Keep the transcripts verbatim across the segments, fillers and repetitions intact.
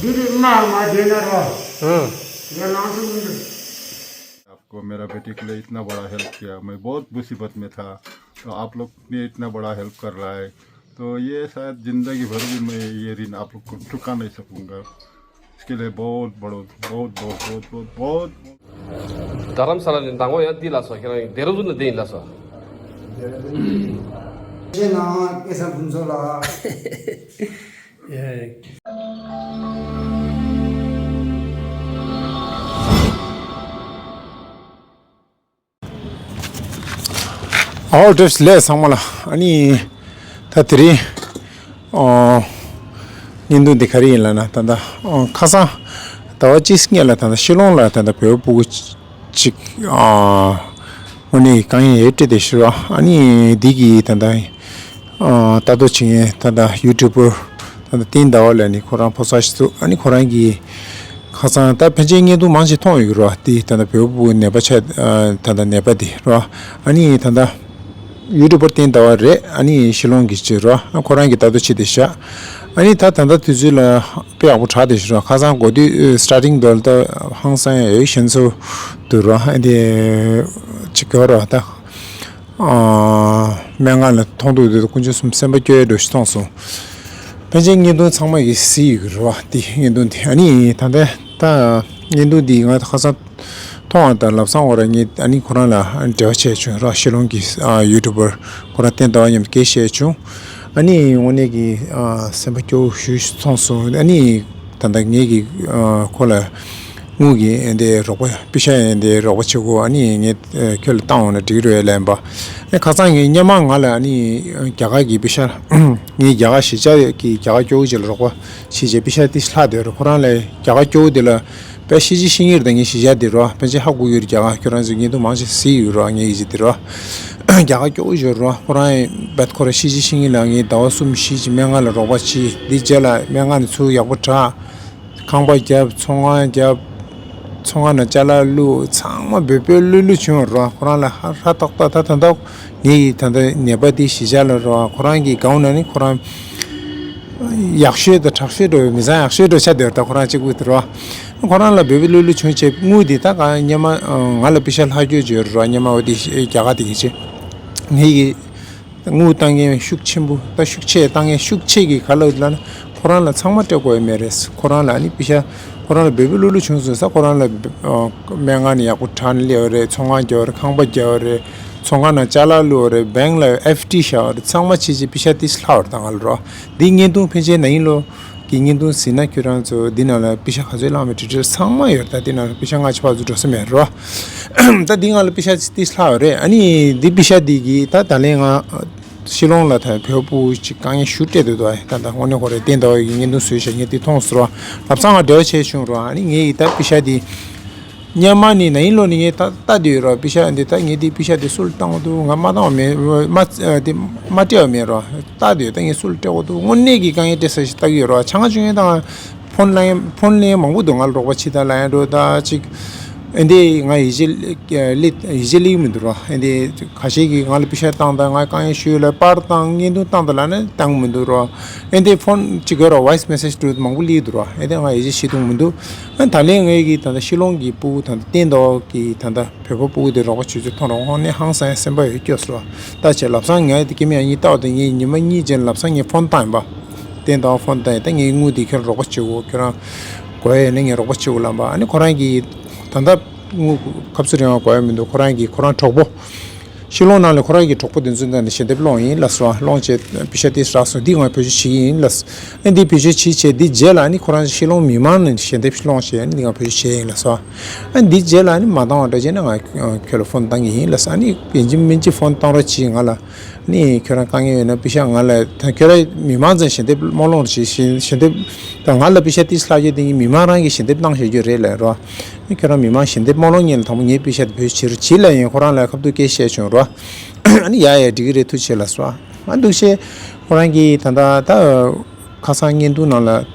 फिर माँ माँ देना रहा। हाँ। ये नाम से उन्हें आपको मेरा बेटे के लिए इतना बड़ा हेल्प किया, मैं बहुत मुसीबत में था, तो आप लोग ने इतना बड़ा हेल्प कर रहा है, तो ये शायद जिंदगी भर भी मैं ये ऋण आप लोग को चुका नहीं सकूंगा। इसके लिए बहुत बड़ो, बहुत बहुत बहुत बहुत बहुत རྡ་རམ་ས་ལ་ནས་འདང་བ་ཡང་འདི་ལ་སོ་ཁྱེད་རང་ཡིན་དེ་རུ་ཟུ་ནས་འདི་ཡིན་ལ་སོ། ཁྱེད་ནང་སྐལ་བཟང་ཕུན་ཚོགས་ལགས། ཨའོ་བཀྲ་ཤིས་བདེ་ལེགས་ཚང་མ་ལ། ཨ་ནི་ད་དེ་རིང་ཨོ་བརྙན་ཐུང་འདི་ག་རེ་ཡིན་ལབ་ན། ད་ལྟ་ཨོ་ཁ་སང་ཟླ་བ་གཅིག་སྔོན་ལ་ད་ལྟ་ཤི་ལོང་ལ་ད་ལྟ་བོད་པ་སྤུ་གུ་ཅིག་ཨོ་དངོས་གནས་དཀའ་ངལ་ཡོད་སྤྲད་དེ་ཤི་རོ། ཨ་ནི་འདི་གི་ད་ལྟ་ཨ་ལྟ་རྟོག་བྱེད་མཁན་ད་ལྟ་ཡུ་ཊུབ་པར་ད་ལྟ་བསྟན་ཟླ་བ་ལབ་ནི་ཁོ་རང་ཕོ་གསར་ཞིག་འདུག་ཨ་ནི་ཁོ་རང་གིས་ཁ་སང་ད་ཕལ་ཆེར་བརྙན་ཐུང་མང་ཆེ་མཐོང་ཡོད་ཀྱི་རོ། དེ་ད་ལྟ་བོད་པ་ནད་པ་ཆགས་ད་ལྟ་ནད་པ་དེ་རོ། ཨ་ནི་ད་ལྟ་ཡུ་ཊུབ་པར་བསྟན་ཟླ་བ་རེད། ཨ་ནི་ཤི་ལོང་གི་ཅི་རོ། ཨ་ཁོ་རང་གིས་ལྟ་རྟོག་བྱེད་དེ་བཞག་ཨ་ནི་ད་ད་ལྟ་དུས་ཚོད་ལ་དཔེ་ཡག་པོ་དྲག་དེ་ཤི་རོ། ཁ་སང་གོ་དུས་སི་ཊར་ཊིང་དོལ་ད་ཧང་སང་ཡ་ཡོད་ཤན་སོ་དུ་རོ། ཨ་དེ་ཅི་གོ་རོ་ད། སྨན་ཁང་ལ་མཐོང་ཐུབ་དུས་དཀོན་མཆོག་གསུམ་སེམས་པ་སྐྱོ་བའི་འདྲ་ཞིག་མཐོང་སོང་། ཕལ་ཆེར་བརྙན་ཐུང་ཚང་མ་གིས་གཟིགས་ཡོད་ཀྱི་རེད་བ། དེ་བརྙན་ཐུང་དེ་ཨ་ནི་ད་ལྟ་ད་བརྙན་ཐུང་འདི་ང་ཁ་སང་མཐོང་བ་དང་ལབ་སང་འོ་ར་ངས་ཨ་ནི་ཁོ་རང་ལ་འབྲེལ་བ་བྱས་བྱུང་ར། ཤི་ལོང་གི་ཡུ་ཊུབ་པར་ཁོ་རང་བསྟན་ཟླ་བ་མཉམ་དུ་སྐད་བཤད་བྱུང་། ཨ་ནི་དངོས་གནས་ཀྱི་སེམས་པ་སྐྱོ་བོ་ཞེ་པོ་ཅིག་མཐོང་སོང་། ཨ་ནི་ད་ལྟ་ངས་ཀྱི་ཁོ་ལ་དངུལ་གྱི་ཨེ་འདྲའི་རོགས་པ་པེ་ཤ་ཨེ་འདྲའི་རོགས་པ་བྱེད་དགོས། ཨ་ནི་ངས་ཁྱོད་ལ་བཏང་འོང་ན་འགྲིག་རེད་ལབ་པ། ཨ་ཁ་སང་ངས་སྔོན་མ་ང་ལ་ཨ་ནི་རྒྱ་གར་གྱི་པེ་ཤ་ངས་རྒྱ་གར་གཞིས་ཆགས་ཀྱི་རྒྱ་གར་སྐྱོ་བོ་ཅིག་ལ་རོགས་པ་བྱེད་བྱས་པེ་ཤ་ཏི་ལྷག་བསྡད་རེད། ཁོ་རང་ལ་རྒྱ་གར་སྐྱོ་བོ་དེ་ལ་དཔེ་ཤེས་ཀྱི་ཤེས་ངེས་རེད། ད་ངས་གཞིས་ཆགས་དེ་རོ་ཕལ་ཆེར་ཧ་གོ་ཡོད་རེད། རྒྱ་གར་ཁྱོད་རང་ཚོས་བརྙན་ཐུང་མང་ཆེ་གཟིགས་ཡོད་རོ། ངས་ཡིད་ཆེས་དེ་རོ་རྒྱ་གར་སྐྱོ་བོ་ཡོད་རོ། ཁོ་རང་ཡིན་པད་ཁོ་རང་ཤེས་ཀྱི་ཤེས་ངེས་ལ་ངས་ཟླ་བ་གསུམ་བཞི་ཅིག་སྨན་ཁང་ལ་རོགས་པ་བྱས། འདི་རྗེས་ལ་སྨན་ཁང་ནས་ཚུར་ཡག་པོ་དྲག་ཁང་པ་བརྒྱབ། ཚོང་ཁང་བརྒྱབ། ཚོང་ཁང་ནང་ཅ་ལག་བླུགས། ཚང་མ་འབོལ་འབོལ་ལུས་ལུས་བྱུང་རོ། ཁོ་རང་ལ་ཧ་ཧ་ཏག་ཏག་ད་ད་ད་ངེད་ཀྱི་ད་ད་ནད་པ་དེ་གཞིས་ཆགས་ལ་རོ། ཁོ་རང་གི་སྒང་ན་ནི་ཁོ་རང་ཡག་ཤོས་དང་དྲག་ཤོས་འགྲོ་མི་ཚང་ཡག་ཤོས་འགྲོ་ཆ་དེ་ར། ད་ཁོ་རང་གཅིག་པུ་དེ་རོ། ཁོ་རང་ལ་འབོལ་འབོལ་ལུས་ལུས་བྱུང་བྱས་དངུལ་དེ་ད་ག་སྔོན་མ་ང་ལ་པེ་ཤ་ལྷག་སྐྱོར་བྱོས་རོ། སྔོན་མ་འོ་དེ་རྒྱ་གར་དེ་གི་ཆེ་ངེད་ཀྱི། དངུལ་བཏང་མཁན་ཤུགས་ཆེན་པོ་ད་ཤུགས་ཆེ་བཏང་མཁན་ཤུགས་ཆེ་གི་ག་ལ་ལ་ན་ཁོ་རང་ལ་ཚང་མ་སྤྲད་དགོས་ཡ་མེད་རེད། ཁོ་རང་ལ་ཨ་ནི་པེ་ཤ་ཁོ་རང་ལ་འབོལ་པོ་ལུ་ལུ་བྱུང་སོང་ས། ཁོ་རང་ལ་སྨན་ཁང་ནས་ཡག་པོ་དྲག་ནས་སླེབས་པ་རེད། ཚོང་ཁང་རྒྱག་པ་རེད། ཁང་པ་རྒྱག་པ་རེད། ཚོང་ཁང་ནང་ཅ་ལག་བླུགས་པ་རེད། བེང་ལ་ཨེཕ་ཌི་བཞག་པ་རེད། ཚང་མ་ཕྱི་ཕྱི་པེ་ཤ་ཏིས་ལྷག་པ་རེད། ད་ང་ལ་རོ་འདི་བརྙན་ཐུང་ཕན་ཆད་ན་ཡིན་ལོ། གི་བརྙན་ཐུང་གཟིགས་ན་ཁྱོད་རང་ཚོ་འདི་ནང་ལ་པེ་ཤ་ག་ཚོད་བླངས་མེད་དྲི་དྲིལ་ཚང་མ་ཡོད་རེད། ད་འདི་ནང་ལ་པེ་ཤ་ལྔ་བཅུ་ཕར་ཚུར་འགྲོ་ས་མེད་རོ། ད་འདི་ང་ལ་པེ་ཤ་ཏིས་ལྷག་ཡོད་རེད། ཨ་ནི་འདི་པེ་ཤ་འདི་གི་ད་ད་ལན་ང་ཤི་ལོང་ལ་ད་བོད་པ་ཅིག་དཀའ་ངལ་ཞུ་སྤྲད་འདུག་ད་ད་དངོས་གནས་ཁོ་རེ་བསྟན་ཟླ་བ་གི་བརྙན་ཐུང་བཟོས་ཤག་ངས་འདི་མཐོང་སོང་རོ། ལབ་སང་ང་འབྲེལ་བ་བྱས་བྱུང་རོ། ཨ་ནི་ངས་ཡི་ད་པེ་ཤ་འདི་སྔོན་མ་ནི་ན་ཡིན་ལོ་ནི་ངས་ད་ལྟ་དུས་རོ། པེ་ཤ་འདི་ད་ངས་འདི་པེ་ཤ་འདི་སུ་ལ་བཏང་བ་འདུག་ང་མ་བཏང་བ་མེད། མ་འདི་མ་སྤྲད་བ་མེད་རོ། ལྟ་དུས་ད་ངས་སུ་ལ་སྤྲད་དགོས་འདུག་དངོས་གནས་ཀྱི་དཀའ་ངལ་སྤྲད་ས་ཞིག་ལྟ་གི་ཡོད་རོ། ཆང་ཆུང་ངས་ད་ང་ཕོན་ལ་ཡང་ཕོན་ལ་ཡང་མང་པོ་འདུག་ང་ལ་རོགས་པ་བྱེད་ད་ལ་ཡང་འགྲོ་ད་ཅིག་ཨེ་འདི་ང་ཡིད་ཆེས་ལི་ཡིད་ཆེས་ལི་མི་འདུག་རོ། ཨེ་འདི་ཁ་ཤས་ཀྱིས་ང་ལ་པེ་ཤ་བཏང་ད་ང་དཀའ་ངལ་ཞུས་ལ་པར་བཏང་བརྙན་ཐུང་བཏང་ད་ལ་ནི་བཏང་མི་འདུག་རོ། ཨེ་འདི་ཕོན་ཅིག་དགོས་རོ། ཝོ་ཡིས་མེ་སེ་ཇི་འགྲོ་མང་པོ་སླེབས་འདུག་རོ། ཨེ་འདི་ང་ཡིད་ཆེས་བྱེད་ཐུབ་མི་འདུག་ཨ་ད་ལན་ངས་ཀྱི་ད་ལྟ་ཤི་ལོང་གི་སྤུ་གུ་ད་ལྟ་བསྟན་ཟླ་བ་གི་ད་ལྟ་བོད་པ་སྤུ་གུ་དེ་རོགས་པ་བྱེད་རྒྱུ་མཐོང་རོགས་ཧོན་ནས་ཧང་སང་སེམས་པ་ཡོད་སྐྱོ་སོ། ད་ཆེ་ལབ་སང་ངས་དེ་ཀེ་མི་ཡང་གཉིས་བལྟ་བ་དེ་ངས་ཉི་མ་གཉིས་རྗེས་ལབ་སང་ངས་ཕོན་བཏང་ཡིན་པ། བསྟན་ཟླ་བ་ཕོན་བཏང་ཡིན། ད་ངས་དངུལ་དེ་ཁྱོད་རོགས་པ་བྱེད་དགོས། ཁྱོད་རང་དགོས་ཡས་ནས་ངས་རོགས་པ་བྱེད་དགོས་ལབ་པ། ཨ་ནི་ཁོ་རང་གིས་ད་ལྟ་དངུལ་ཁབ་ཚུ་རིང་བ་དགོས་ཡ་མི་འདུག་ཁོ་རང་གིས་ཁོ་རང་གྲོགས་པོ། ཤི་ལོང་ནང་ལ་ཁོ་རང་གི་གྲོགས་པོ་དེ་ཚོའི་ནང་ནས་ཞལ་འདེབས་སློང་ཡིན་ལབ་སོང་། སློང་བྱས་པེ་ཤ་ཏིས་རག་སོང་། འདི་ང་བེད་སྤྱོད་བྱེད་ཀྱི་ཡིན་ལབ་སོང་། ཨ་འདི་བེད་སྤྱོད་བྱེད་བྱས་འདི་རྗེས་ལ་ནི་ཁོ་རང་ཤི་ལོང་མི་མང་ནས་ཞལ་འདེབས་སློང་བྱས་ནི་འདི་ང་བེད་སྤྱོད་བྱེད་ཡིན་ལབ་སོང་། ཨ་འདི་རྗེས་ལ་ནི་མ་བཏང་བ་འདྲ་བྱས་ན་ང་ཁྱོད་ལ་ཕོན་བཏང་གི་ཡིན་ལབ་སོང་། ཨ་ནི་ཡིན་གཅིག་མིན་གཅིག་ཕོན་བཏང་རོགས་གྱིས་ང་ལ། ཨ་ནི་ཁྱོད་རང་དཀའ་ངལ་ཡོད་ན་པེ་ཤ་ང་ལ་ད་ཁྱོད་རང་མི་མང་ཚོ་ཞལ་འདེབས་སྨོན་ལམ་བྱེད་ཞལ་ཞལ་འདེབས་ད་ང་ལ་པེ་ཤ་ཏིས་ལྷག་རྒྱུ་དེ་ངས་མི་མང་རང་གིས་ཞལ་འདེབས་གནང་བཞག་རྒྱུ་རེད་ལབ་རོ། ཨ་ཁྱོད་རང་མི་མང་ཞལ་འདེབས་སྨོན་ལམ་ངས་ལ་དང་པོ་ངའི་པེ་ཤ་དེ་བེད་སྤྱོད་བྱེད་རོགས་གྱིས་ལབ་ཡིན། ཁོ་རང་ལ་ཁ་ཐུག་སྐད་བཤད་བྱུང་རོ། ཨ་ནི་ཡ་ཡ་འགྲིག་གི་རེད། ཐུགས་རྗེ་ཆེ་ལབ་སོང་། ཨ་འདུག་བྱས་ཁོ་རང་གིས་ད་ལྟ་ད་ཁ་སང་བརྙན་ཐུང་ནང་ལ་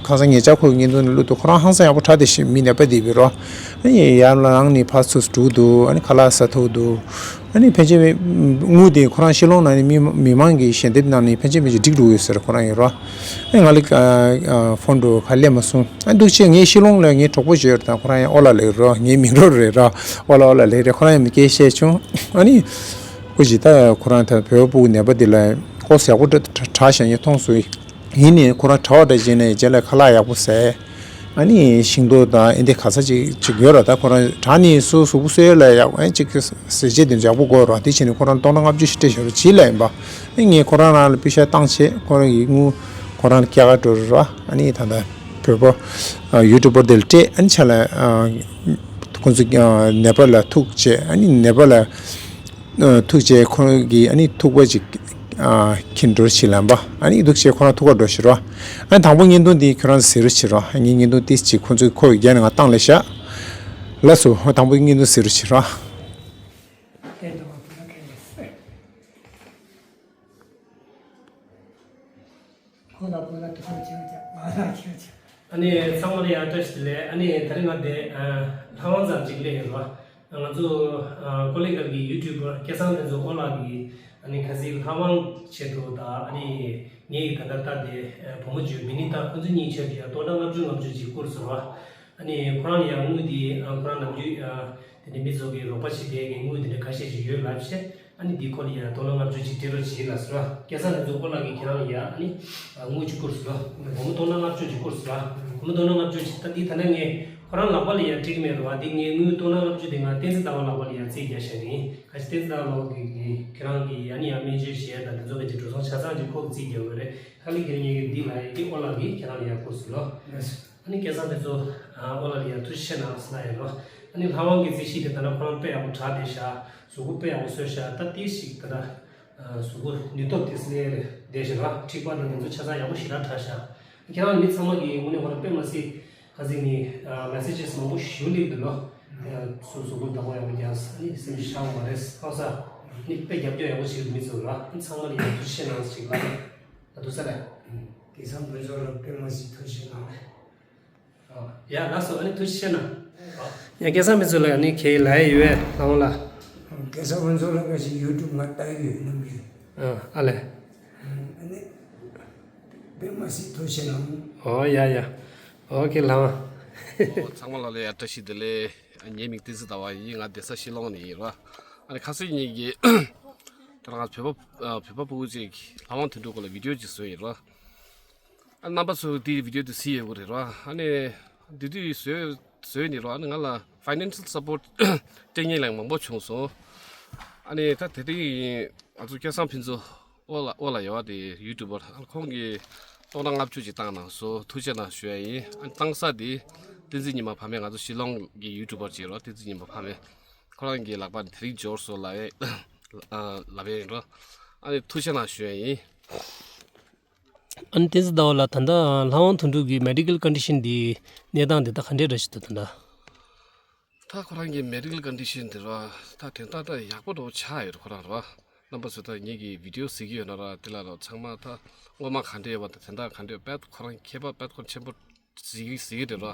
ཁ་སང་ཉེ་ཆར་ཁོའི་བརྙན་ཐུང་ནང་བླུགས་འདུག་ཁོ་རང་ཧང་སང་ཡག་པོ་དྲག་བསྡད་ཤག་མི་ནད་པ་དེ་བྱས་རོ། ཨ་ནི་ཡར་ལངས་ནས་ཕར་ཚུར་འགྲོ་གི་འདུག་ཨ་ནི་ཁ་ལག་ཟ་ཐུབ་འདུག་ཨ་ནི་ཕལ་ཆེར་དངུལ་དེ་ཁོ་རང་ཤི་ལོང་ནང་ནས་མི་མི་མང་གི་ཞལ་འདེབས་ནང་ནས་ཕལ་ཆེར་ཕལ་ཆེར་འགྲིག་འགྲོ་གི་ཡོད་ཟེར། ཁོ་རང་ཡིན་རོ། ཨ་ནི་ང་ལ་ཨ་ཨ་ཕོན་འགྲོ་ག་སླེབས་མ་སོང་། ཨ་འདུག་བྱས་ངའི་ཤི་ལོང་ལ་ངའི་གྲོགས་པོ་ཅིག་ཡོད་རེད། ད་ཁོ་རང་ཡང་ཨོ་ལ་ལ་ཡོད་རོ། ངའི་མིང་རོ་རེད་རོ། ཨོ་ལ་ཨོ་ལ་ལ་རེད། ཁོ་རང་ཡང་མི་སྐད་བཤད་བྱུང་། ཨ་ནི་སྐུ་མཁྱེན་ད་ཁོ་རང་ད་བོད་པ་སྤུ་གུ་ནད་པ་འདི་ལ་ཀོ་སི་ཡག་པོ་དྲག་དྲག་ཤག་ངས་མཐོང་སོང་། ཡིན་ནའི་ཁོ་རང་གྲྭ་པ་འདྲ་བྱས་ནས་རྗེས་ལ་ཁ་ལག་ཡག་པོ་ཟས། ཨ་ནི་ཤིང་ཏོག་དང་ཨེ་འདི་ག་ས་ཅིག་ཅིག་ཡོད་ར། ད་ཁོ་རང་གྲྭ་ནས་སོ་གཟུགས་པོ་གསོ་ཡས་ལ་ཡག་ཨེ་ཅིག་ཟས་བཅད་དེ་ཡག་པོ་དགོས་ར། དེ་བྱས་ནས་ཁོ་རང་སྟོང་ཕྲག་ལྔ་བཅུ་ཞིག་སྤྲད་ཤག་ར་བྱིས་ལ་ཡིན་པ། ཨ་ངས་ཁོ་རང་རང་ལ་པེ་ཤ་བཏང་བྱས་ཁོ་རང་གི་དངུལ་ཁོ་རང་ལ་སྐྱེལ་ག་འགྲོ་ར། ཨ་ནི་ད་ལྟ་བོད་པ་ཡུ་ཊུབ་པར་དེ་ལ་སྤྲད། ཨ་ནི་ཆ་ལ་ཁོ་ཚོ་ནད་པ་ལ་ཐུག་བྱས། ཨ་ནི་ནད་པ་ལ་ཐུག་བྱས་ཁོ་རང་གི་ཨ་ནི་ཐུག་པ་ཅིག་ཨ་ཁྱེར་འགྲོ་ཕྱིར་ལམ་པ། ཨ་ནི་འདུག་བྱས་ཁོ་རང་ཐུག་ག་འགྲོ་ཕྱིར་རོ། ཨ་ནི་དང་པོ་བརྙན་ཐུང་འདི་ཁྱོད་རང་གཟིགས་རོགས་བྱེད་རོགས། ངའི་བརྙན་ཐུང་ཏིས་ཅིག་ཁོ་ཚོས་ཁོ་ཡི་རྒྱ་ནས་ང་བཏང་ལེ་ཤག་ལགས་སོ། དང་པོ་བརྙན་ཐུང་གཟིགས་རོགས་བྱེད་རོགས། ཁོ་ལ་ཁོ་ལ་ཐུགས་རྗེ་ཆེ། ང་ལ་ཁྱེད་ཆེ། ཨ་ནི་ཚང་མ་ལ་ཡང་བཀྲ་ཤིས་བདེ་ལེགས། ཨ་ནི་ད་རིང་ང་འདི་ལྷ་དབང་ཚང་ཅིག་སླེབས་ཡོད་རོ། ང་ཚོ་ཀོ་ལི་གྷལ་གྱི་ཡུ་ཊུབ་པར་སྐལ་བཟང་ཕུན་ཚོགས་ཨོ་ལགས་ཀྱིས་ཨ་ནི་ཁ་སང་ལྷ་དབང་ཆེད་དུ་དང་ཨ་ནི་ངའི་ད་ལྟ་ལྟ་དེ་བུ་མོ་ཅིག་མི་ནི་ཏ། ཁོ་ཚོ་གཉིས་ཆ་ལ་ཡང་སྟོང་ཕྲག་ལྔ་བཅུ་ལྔ་བཅུ་ཅིག་བསྐུར་སོང་བ། ཨ་ནི་ཁོ་རང་ལ་ཡང་དངུལ་དེ་ཁོ་རང་ནམ་རྒྱུན་དེ་འདྲའི་མི་ཚོ་གི་རོགས་པ་བྱེད་མཁན་གྱི་དངུལ་དེ་འདྲ་ཁ་ཤས་ཅིག་ཡོད་ལབ་བྱས། ཨ་ནི་འདི་ཁོ་ལ་ཡང་སྟོང་ཕྲག་ལྔ་བཅུ་ཅིག་སྤྲད་རོགས་བྱེད་ལབ་སོང་ར། སྐལ་བཟང་ཕུན་ཚོགས་ཨོ་ལགས་ཀྱིས་ཁྱེད་རང་ལ་ཡང་ཨ་ནི་དངུལ་ཅིག་བསྐུར་སོང་ར། སྒོར་མོ་སྟོང་ཕྲག་ལྔ་བཅུ་ཅིག་བསྐུར་སོང་ར། སྒོར་མོ་སྟོང་ཕྲག་ལྔ་བཅུ་ཅིག་ད་འདི་ད་ནི་ངས་ཁོ་རང་ལག་པ་ལ་ཡང་སྤྲད་ཀྱི་མེད་རོ། ཨ་འདི་ངས་དངུལ་སྟོང་ཕྲག་ལྔ་བཅུ་དེ་ང་བསྟན་འཛིན་ཟླ་བ་ལག་པ་ལ་ཡང་རྩིས་རྒྱག་བཞག་ནི། ག་ཅི་བསྟན་འཛིན་ཟླ་བ་ལགས་ཀྱིས་ཁྱེད་རང་གིས་ཨ་ནི་ཡང་སྨན་བཅོས་བྱས་དང་དེ་ཚོ་ག་ཅི་འགྲོ་སོང་ཆ་ཚང་ཅིག་ཁོ་གིས་རྩིས་རྒྱག་དགོས་རེད། ད་ལི་ཁེ་རེ་ངས་འདི་ལ་ཡང་འདི་ཨོ་ལགས་ཀྱིས་ཁྱེད་རང་ལ་ཡང་བསྐུར་སོང་རོ། ཨ་ནི་སྐལ་བཟང་ཕུན་ཚོགས་ཨོ་ལགས་ལ་ཡང་ཐུགས་རྗེ་ཆེ་གནང་ཟེར་ལབ་ཡོད་རོ། ཨ་ནི་ལྷ་དབང་གི་རྩིས་གཞི་དེ་ད་ལྟ་ཁོ་རང་དཔེ་ཡག་པོ་དྲག་བསྡད་ཤག་གཟུགས་པོ་དཔེ་ཡག་པོ་བཟོས་ཤག་ད་ཏིས་ཤིག་ད་ལྟ་གཟུགས་པོ་ནུས་སྟོབས་དེ་སླེབས་བསྡད་ཤག་ར། མཁྲིས་པ་དང་དེ་ཚོ་ཆ་ཚང་ཡག་པོ་ཞེ་དྲག་དྲག་ཤག་ཁྱེད་རང་མི་ཚང་མ་གིས་དངོས་གནས་ཁོ་རང་དཔེ་མ་སྲིད་ཁ་སང་ནི་མེ་སེ་ཇེས་མང་པོ་ཞིག་སླེབས་འདུག་ལོ། སུ་གཟུགས་པོ་བདག་པོ་ཡག་པོ་རྒྱག་ས་ནི་སེམས་ཤུགས་ཆག་མ་རེད། ཧང་སང་ནི་དཔེ་རྒྱབ་སྐྱོར་ཡག་པོ་བྱེད་ཀྱི་མི་ཚོ་ར། ཨ་ཚང་མ་ལ་ཡང་ཐུགས་རྗེ་ཆེ་གནང་ཞིག་ལབ་ད་འདུག་ས་རེད། སྐལ་བཟང་ཕུན་ཚོགས་ལ་དཔེ་མ་སྲིད་ཐུགས་རྗེ་ཆེ་གནང་རེད། ཡ་ལགས་སོ། ཨ་ནི་ཐུགས་རྗེ་ཆེ་གནང་། ཡ་སྐལ་བཟང་ཕུན་ཚོགས་ལ་ཨ་ནི་ཁྱེད་ལབ་ཡ་ཡོད་པས་ལྷ་དབང་ལགས། སྐལ་བཟང་ཕུན་ཚོགས་ལ་ཁ་ཤས་ཡུ་ཊུབ་ང་ལྟ་གི་ཡོད་ནམ་རྒྱུན། ཨ་ལས། ཨ་ནི་དཔེ་མ་སྲིད་ཐུགས་རྗེ་ཆེ་གནང་། ཨོ་ཡ་ཡ། ཨོ་ཁེ་ལྷ་དབང་། ཨོ་ཚང་མ་ལ་ལ་ཡ་བཀྲ་ཤིས་བདེ་ལེགས། ངའི་མིང་བསྟན་འཛིན་ཟླ་བ་ཡིན། ང་གདན་ས་ཤི་ལོང་ནས་ཡིན་ར། ཨ་ནི་ཁ་སང་ཉིན་གྱི་ད་ང་བོད་པ་བོད་པ་ཕྲུ་གུ་ཅིག་ལྷ་དབང་དོན་གྲུབ་སྐོར་ལ་བི་ཌི་ཡོ་ཅིག་བཟོས་ཡིན་ར། ཨ་རྣམ་པ་ཚོས་དེའི་བི་ཌི་ཡོ་དེ་གཟིགས་ཡོད་ཀྱི་རེད་ར། ཨ་ནི་དེ་དུས་བཟོས་བཟོས་ནས་ར། ཨ་ནི་ང་ལ་ཕའི་ནན་ཤལ་སབ་པོར་ཊི་སྤྲད་མཁན་ལ་མང་པོ་བྱུང་སོང་། ཨ་ནི་ད་དེ་རིང་ང་ཚོ་སྐལ་བཟང་ཕུན་ཚོགས་ཨོ་ལ་ཨོ་ལ་ཡོད་པ་དེ་ཡུ་ཊུབ་པར། ཨ་ཁོང་གིས་སྟོང་ཕྲག་ལྔ་བཅུ་ཅིག་བཏང་གནང་སོང་། ཐུགས་རྗེ་གནང་ཞུ་ཡ་ཡིན། ཨ་བཏང་ས་དེ་བསྟན་འཛིན་ཉི་མ་ཕ་མས། ང་ཚོ་ཤི་ལོང་གི་ཡུ་ཊུབ་པར་ཅིག་ར། བསྟན་འཛིན་ཉི་མ་ཕ་མས། ཁོ་རང་གི་ལག་པ་ནས་དེ་རིང་འབྱོར་སོང་ལབ་ཡ་ལབ་ཡ་ཡིན་ར། ཨ་ནི་ཐུགས་རྗེ་གནང་ཞུ་ཡ་ཡིན། ཨ་ནི་བསྟན་འཛིན་ཟླ་བ་ལགས། ད་ལྟ་ལྷ་དབང་དོན་གྲུབ་ཀྱི་མེ་ཌི་ཀལ་ཀོན་ཌི་ཤན་འདི་གནས་སྟངས་འདི་ད་ག་འདྲས་འདྲ་ཞིག་འདུག་ད་ལྟ། ད་ཁོ་རང་གི་མེ་ཌི་ཀལ་ཀོན་ཌི་ཤན་འདི་ར་ད་དེང་སང་ད་ཡག་པོ་འདྲ་བོ་ཆགས་ཡོད་རེད། ཁོ་རང་ར་རྣམ་པ་ཚོས་ད་ངེད་ཀྱི་བི་ཌི་ཡོ་གཟིགས་ཀྱི་ཡོད་ན་ར། དེ་ལ་ར་ཚང་མ་ད་སྔོན་མ་ག་འདྲས་ཡོད་པ་དང་དེང་སང་ག་འདྲས་ཡོད་པ་ཁོ་རང་ཁྱད་པར་དཔེ་ཁོ་རང་ཆེན་པོ་གཟིགས་གཟིགས་ཀྱི་རེད་ར།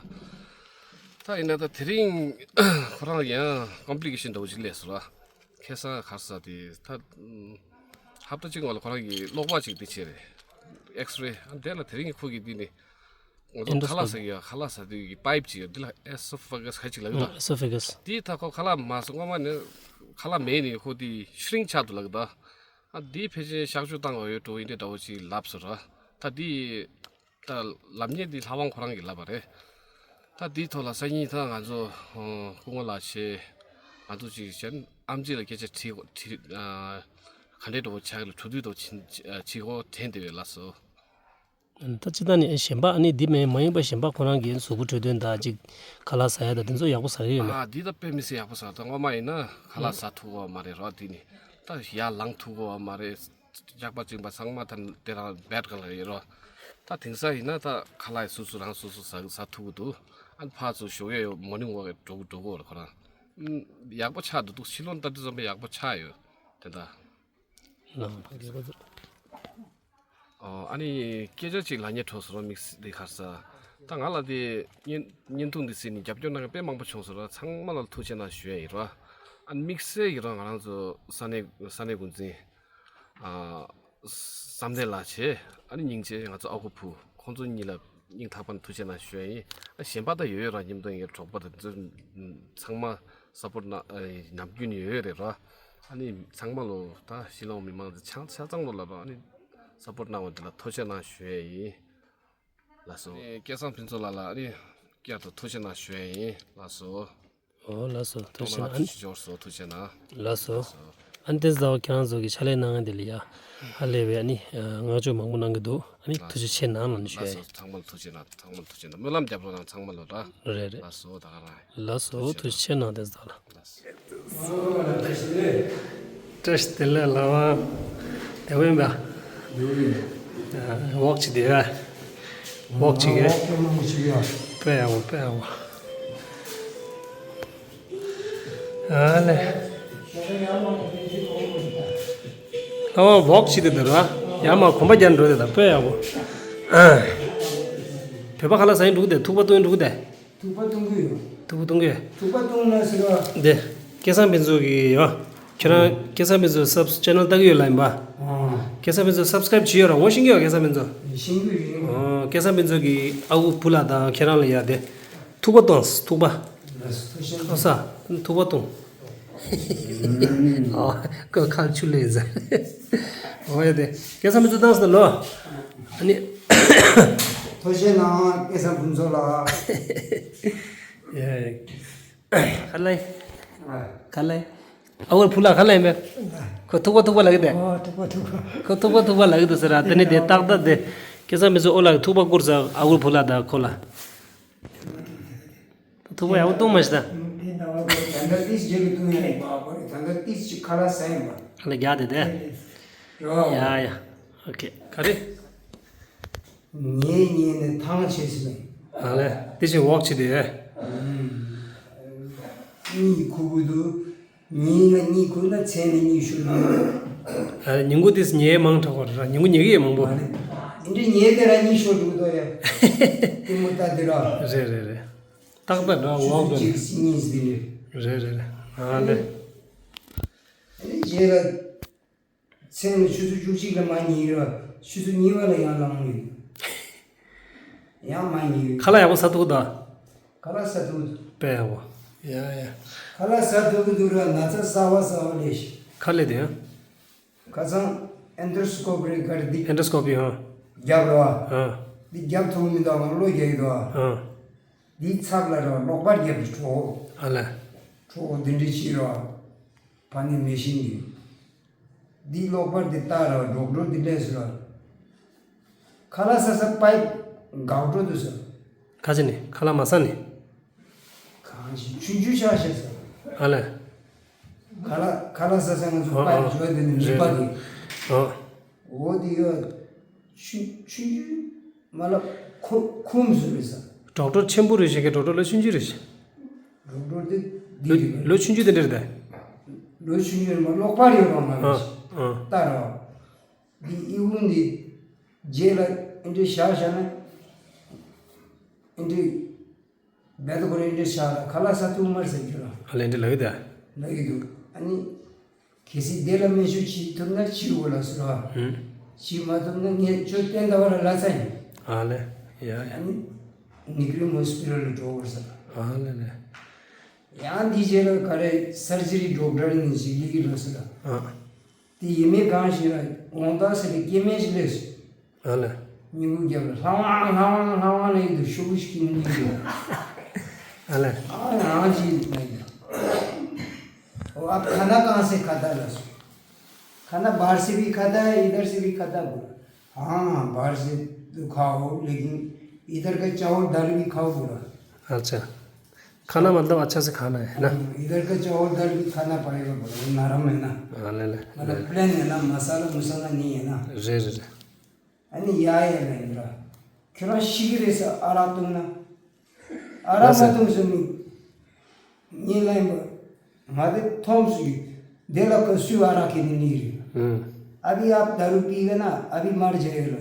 ད་ཡིན་ན་ད་དེ་རིང་ཁོ་རང་ཡང་ཀོམ་པི་ལི་ཀེ་ཤན་འདྲ་བོ་ཅིག་སླེབས་སོང་ར། ཁ་སང་ག་རེ་ཟེར་དེ་ད་ཧབ་ཏ་གཅིག་སྔོན་ལ་ཁོ་རང་གིས་གློག་པ་ཅིག་འདི་བྱས་རེད། ཨེགས་རེ། ཨ་དེ་ལ་དེ་རིང་ཁོ་གིས་འདི་ནི་ང་ཚོ་ཁ་ལག་ཟ་གི་ཡ། ཁ་ལག་ཟ་དུས་ཀྱི་པའིབ་ཅིག་ཡོད། འདི་ལ་ཨེ་སོ་ཕ་གས་ཁ་ཅིག་ལབ་ཀྱི་འདུག་ཨེ་སོ་ཕ་གས། དེ་ད་ཁོ་ཁ་ལག་མ་ཟ། སྔོན་མ་ནས་ཁ་ལག་མེད་ནས་ཁོ་དེ་ཤུ་རིང་ཆགས་འདུག་ལབ་ཀྱི་འདུག་ཨ་དེ་ཕལ་ཆེར་གཤག་བཅོས་བཏང་དགོས་ཡོད་འགྲོ་ཡིན་འདྲ་འདྲ་བོ་ཅིག་ལབ་སོང་ར། ད་དེ་ད་ལབ་མཁན་དེ་ལྷ་དབང་ཁོ་རང་གིས་ལབ་པ་རེད། ད་དེའི་ཐོག་ལ་སང་ཉིན་ད་ང་ཚོ་སྐུ་ངོ་ལགས་བྱས་ང་ཚོ་ཅིག་གཞན་ཨེམ་ཆི་ལ་སྐད་ཆ་དྲིས་དྲིས། ག་འདྲས་འདྲ་བོ་ཆགས་ལ་གྲོས་བསྡུར་འདྲ་བོ་བྱེད་བྱེད་དགོས་དྲན་བསྡད་པའི་ལགས་སོ། ད་སྤྱིར་བཏང་ནས་གཞན་པ་ཨ་ནི་འདི་མིན་མ་ཡིན་པ་གཞན་པ་ཁོ་རང་གིས་གཟུགས་པོ་འཕྲོད་བསྟེན་དང་ཅིག་ཁ་ལག་ཟ་ཡ་དང་དེ་ཚོ་ཡག་པོ་ཟ་གི་ཡོད་ན། ཨ་འདི་ད་དཔེ་མི་སྲིད་ཡག་པོ་ཟ། ད་སྔོན་མ་ཡིན་ན་ཁ་ལག་ཟ་ཐུབ་ཀྱི་ཡོད་མ་རེད་ར། འདི་ནི་ད་ཡར་ལངས་ཐུབ་ཀྱི་ཡོད་མ་རེད། ཇག་པ་བཅིངས་པ་ཚང་མ་ད་དེ་རང་བེད་ཀ་ལ་ཡོད་རོ། ད་དེང་སང་ཡིན་ན་ད་ཁ་ལག་སོ་སོ་རང་སོ་སོ་ཟ་ཟ་ཐུབ་ཀྱི་འདུག་ཨ་ནི་ཕར་ཚུར་ཞོགས་ཡ་ཡོད་མོ་ནིང་ཝོག་འགྲོ་འགྲོ་གི་ཡོད་རེད་ཁོ་རང་། ཨུམ། ཡག་པོ་ཆགས་འདུག་འདུག་ཕྱི་ལོགས་ལྟ་དུས་ཙམ་པ་ཡག་པོ་ཆགས་ཡོད་དེ་འདྲ། ལགས་ཕ་གི་ཁོ་ཚོ། ཨ་ནི་སྐད་ཆ་ཅིག་ལབ་སྙིང་བྲོ་སོང་ར། དམིགས་བསལ་དེ་ག་རེ་ཟེར། ད་ང་ལ་དེ་བརྙན་བརྙན་ཐུང་འདི་གཟིགས་ནས་རྒྱབ་སྐྱོར་གནང་མཁན་དཔེ་མང་པོ་བྱུང་སོང་ར། ཚང་མ་ལ་ཐུགས་རྗེ་གནང་ཞུ་ཡ་ཡིན་ར། ཨ་ནི་དམིགས་བསལ་གྱི་ར་ང་རང་ཚོ་ས་གནས་ས་གནས་འགོ་འཛིན་ཨ་བསམ་གཏན་ལགས་བྱས། ཨ་ནི་སྙིང་རྗེ། ང་ཚོ་ཨ་ཁུ་བུ། ཁོང་ཚོ་གཉིས་ལ་སྙིང་ཐག་པ་ནས་ཐུགས་རྗེ་གནང་ཞུ་ཡ་ཡིན། ཨ་གཞན་པ་ད་ཡོད་ཡོད་ར། མཉམ་དུ་ཡོད་གྲོགས་པོ་དང་ཚོ་ཚང་མ་སཔོར་ཊི་གནང་ཨ་ནམ་རྒྱུན་ཡོད་ཡོད་རེད་ར། ཨ་ནི་ཚང་མ་ལོ་ད་ཕྱི་ལོགས་མི་མང་ཚོ་ཆ་ཆ་ཚང་ལོ་ལ་ར། ཨ་ནི་སཔོར་ཊི་གནང་བ་དེ་ལ་ཐུགས་རྗེ་གནང་ཞུ་ཡ་ཡིན། ལགས་སོ། ཨ་ནི་སྐལ་བཟང་ཕུན་ཚོགས་ལགས་ལ་ཨ་ནི་བསྐྱར་དུ་ཐུགས་རྗེ་གནང་ཞུ་ཡ་ཡིན། ལགས་སོ། ཨོ་ལགས་སོ། ཐུགས་རྗེ་གནང་། ཨ་ནི་ཐུགས་རྗེ་གནང་། ལགས་སོ། ཨ་ནི་དེ་ཟླ་བ་ཁྱེད་རང་ཚོ་གི་ཕྱག་ལས་གནང་མཁན་དེ་ལ་ཡ་ཧ་ལས་པའི་ཨ་ནི་བསྔགས་བརྗོད་མང་པོ་གནང་གི་འདུག་ཨ་ནི་ཐུགས་རྗེ་ཆེ་གནང་ལབ་ནས་ཞུ་ཡ་ཡིན། ལགས་སོ། ཚང་མ་ལ་ཐུགས་རྗེ་གནང་། ཚང་མ་ལ་ཐུགས་རྗེ་གནང་། སྨོན་ལམ་རྒྱབ་རོགས་གནང་། ཚང་མ་ལ་ར། རེད་རེད། ལགས་སོ། ད་ག་རང་ཡིན། ལགས་སོ། ཐུགས་རྗེ་ཆེ་གནང་། དེ་ཟླ་བ། ལགས་སོ། བཀྲ་ཤིས་བདེ་ལེགས། ལགས་པ། དེ་བས་པ། ཝོག་ཅིག་དེ་བས། ཝོག་ཅིག་གས། ཝོག་ཅིག་མང་པོ་ཞིག་ཡོད། དཔེ་ཡག་པོ། དཔེ་ཡག་པོ། ཨ་ལེ། ཨོ་ཝོག་ཅིག་དེ་དེ་ར། ཡར་མར་གོམ་པ་རྒྱག་འགྲོ་དེ་ད་དཔེ་ཡག་པོ། ཨ། བོད་པ་ཁ་ལག་ཟ་ཡིན་འགྲོ་གི་དེ། ཐུག་པ་བཏུང་ཡིན་འགྲོ་གི་དེ། ཐུག་པ་བཏུང་གི་ཡོད། ཐུག་པ་བཏུང་གི། ཐུག་པ་བཏུང་ན་ཟེར་བ། འདི། སྐལ་བཟང་ཕུན་ཚོགས་ཀྱི་ཡོད། ཁྱེད་རང་སྐལ་བཟང་ཕུན་ཚོགས་སབ་ཅེ་ནལ་ལྟ་གི་ཡོད་ལ་ཡིན་པ། ཨ། སྐལ་བཟང་ཕུན་ཚོགས་སབ་སི་ཀ་རེབ་བྱེད་ཡོད་ར། འོ་ཤེས་ཀྱི་ཡོད། སྐལ་བཟང་ཕུན་ཚོགས། ཤེས་ཀྱི་ཡོད། ཨ། སྐལ་བཟང་ཕུན་ཚོགས་ཀྱི་ཨ་ཁུ་བུ་ལགས་དང་ཁྱེད་རང་ལ་ཡ་དེ། ཐུག་པ་བཏུང་། ཐུག་པ། ཐུག་ས། ཐུག་པ་བཏུང་། ཨ། ཁ་ཁ་ཆུ་ལེན་ཟེར། འོ་ཡ་དེ། སྐལ་བཟང་ཕུན་ཚོགས་བཏང་སོང་ལོ། ཨ་ནི། ཐུགས་རྗེ་གནང་། སྐལ་བཟང་ཕུན་ཚོགས་ལགས། ཡ། ག་ལེ། ག་ལེ། ཨ་ཁུ་བུ་ལགས་ག་ལེ་ཡིན་པས། ཁོ་ཐུག་པ་ཐུག་པ་ལབ་ཀྱི་དེ། ཨོ་ཐུག་པ་ཐུག་པ། ཁོ་ཐུག་པ་ཐུག་པ་ལབ་ཀྱི་འདུག་ཟེར་ར། དེ་ནས་དེ་ཏག་ཏག་དེ། སྐལ་བཟང་ཕུན་ཚོགས་ཨོ་ལགས་ཀྱིས་ཐུག་པ་བསྐུར་ཟེར། ཨ་ཁུ་བུ་ལགས་དང་ཁོ་ལ། ཐུག་པ་ཡག་པོ་བཏུང་མ་ཤི་ད། དེ་འདྲ་བ་ད་ལྟ་ཏིས་རྗེས་ལ་བཏུང་ཡ་ཡིན་པ། ད་ལྟ་ཏིས་ཅིག་ཁ་ལག་ཟ་ཡིན་པ། ཁ་ལག་རྒྱག་དེ་དེ། ཡ་ཡ། ཨོ་ཁེ། ག་རེ། ཉལ་ཉལ་ནས་ཐང་ཆད་སོང་། ཨ་ལེ། དེ་བཞིན་ཝོག་བྱེད་དེ། གཉིད་ཁུག་གི་འདུག་ཉིན་ལ་གཉིད་ཁུག་ན་མཚན་ལ་གཉིད་ཤོར་འདུག་ཨ་ལེ། ཉིན་གུང་དེ་ཉལ་མང་དྲགས་པ་རེད་ར། ཉིན་གུང་ཉལ་གི་ཡོད་མང་པོ། ཨ་ལེ། འདི་འདྲའི་ཉལ་དེ་ར་གཉིད་ཤོར་འདུག་དོ་ཡ། ལྟད་མོ་ལྟ་དེ་ར། རེད་རེད་རེད། ཏག་ཏག་འདྲ་ཝོག་འདྲ། ཆུ་ཚོད་གཅིག་གཉིས་ཟིན་རེད། རེད་རེད་རེད། ཨ་ལེ། ཨ་ནི་རྗེས་ལ། མཚན་ལ་ཆུ་ཚོད་བཅུ་གཅིག་ལ་མར་ཉལ་ཡོད། ཆུ་ཚོད་གཉིས་པ་ལ་ཡང་ལངས་ཡོད། ཡང་མར་ཉལ་ཡོད། ཁ་ལག་ཡག་པོ་ཟ་ཐུབ་ད། ཁ་ལག་ཟ་ཐུབ་འདུག་དཔེ་ཡག་པོ། ཡ་ཡ། ཁ་ལག་ཟ་ཐུབ་ཀྱི་འདུག་ར། ན་ཚ་གསར་པ་གསར་པ་ལས་ཤིག་ཁ་ལས་དེ་ཡང་། ཁ་སང་ཨེན་ཌོ་སི་ཀོ་པི་རེད་ག་རེ་འདི། ཨེན་ཌོ་སི་ཀོ་པི་ཧང་། རྒྱབ་ར་བ། ཧང་། འདི་རྒྱབ་ཐུབ་མི་འདུག་ང་གློ་རྒྱག་གི་འདུག་ཨ། འདིའི་ཚབ་ལ་ར་བ་གློག་པར་རྒྱབ་ཀྱི་གྲོགས། ཨ་ལ། གྲོགས་འདི་འདྲ་ཅིག་ར་བ། ཕ་ནི་མེ་ཤིན་གྱི། འདི་གློག་པར་འདི་ལྟ་ར་ཌོག་ཊར་འདི་སླེབས་སོང་ར། ཁ་ལག་ཟ་ས་པའིབ་འགག་འགྲོ་འདུག་ཟེར། ཁ་ཅིག་ནི་ཁ་ལག་མ་ཟ་ནི། གང་ཞིག་ཆུང་ཆུང་ཆགས་ཤག་ཟེར། ཨ་ལས། ཁ་ལག་ཁ་ལག་ཟ་ས་ང་ཚོ་ཨ་པའིབ་ཨ་བཟོས་དེ་ནི་མི་རེད་པ་རེད། དེ། ཨ། འོ་དེ་ཡོད། ཆུང་ཆུང་ཆུང་མ་ལ་ཁོ་ཁོམ་སུ་རེད་ཟེར། ཌོག་ཊར་ཆེན་པོ་རེད་ཤག་གི། ཌོག་ཊར་ལོ་ཆུང་ཆུང་རེད་ཤག་ཌོག་ཊར་དེ་འདི་རེད། ལོ་ཆུང་ཆུང་དེ་འདྲ་རེད་ད། ལོ་ཆུང་ཆུང་རེད་མ། གློག་པར་ཡོད་རང་ང་ཨ་རེད། ཨ། ལྟ་རོགས། འདི་ཨི་ཝུན་འདི་རྗེས་ལ་ཨེ་འདྲ་བཞག་བཞག་ན་ཨེ་འདྲ་བེད་ཁོ་རེ་ཨེ་འདྲ་བཞག་ལ་ཁ་ལག་ཟ་ཐུབ་མ་རེད་ཟེར་རྒྱུ་ར། ཨ་ལས་འདྲ་ལབ་ཡོད་ད། ལབ་ཡོད་འདུག་ཨ་ནི། གལ་སྲིད་དེ་ལ་སྨན་ཞུ་བྱེད་ཐུབ་ན་བྱེད་དགོས་ལ་ཟེར་བ། ཨུམ། བྱེད་མ་ཐུབ་ན་ངས་ཁྱོད་བསྟན་ད་བ་ལ་ལ་ཚ་ཡིན། ཨ་ལས། ཡ་ཡ། ཨ་ནི། ནི་ཀི་རིམ་ཧོ་སི་པི་ཊལ་ལ་འགྲོ་དགོས་ཟེར། ཨ་ལས་ལས། ཡང་འདི་རྗེས་ལ་ག་རེ་སར་ཇི་རི་ཌོག་ཊར་ནས་ཞིག་ལི་གི་ལོ་ཟེར། ཨ། དེ་ཡིན་མིན་གང་ཞིག་ལ་འོང་ད་ཟེར་ཏེ་སྐྱེ་དམན་ཞིག་སླེབས་སོང་། ཨ་ལས། སྙིང་ཁུག་རྒྱབ་ལ་ལྷ་དབང་ལྷ་དབང་ལྷ་དབང་ལ་ཡིན་དུ་ཤོག་གུ་ཞིག་གིས་ནི་སྙིང་རྒྱབ། ཨ་ལས། ཨ་ཡང་ཅི་ཡིན་ན་ཡིན། वो आप खाना कहाँ से खाता ला सो? खाना बाहर से भी खाता है, इधर से भी खाता बोला। हाँ, बाहर से तो खाओ, लेकिन इधर का चावल दाल भी खाओ बोला। अच्छा। खाना मतलब अच्छा से खाना है ना? हम्म, इधर का चावल दाल भी खाना पड़ेगा बोला, वो नरम है ना। हाँ, ले, ले, मतलब ले। प्लेन है ना, मसाला मुसाला नहीं है ना। रे, रे, रे। अनि या, या, नहीं, रा। ཁྱོད་རང་ཤི་གི་རེད་ཟེར། ཨ་རག་བཏུང་ན། ཨ་རག་མ་བཏུང་ཟེར་མི། ངས་ལན་པ། ང་དེ་མཐོང་སུ་ཡོད། དེ་ལ་ཁོ་སུས་ཨ་རག་གི་ནི་ནི་རེད། ཨུམ། अभी आप दारू पीएगा ना, अभी मर जाएगा।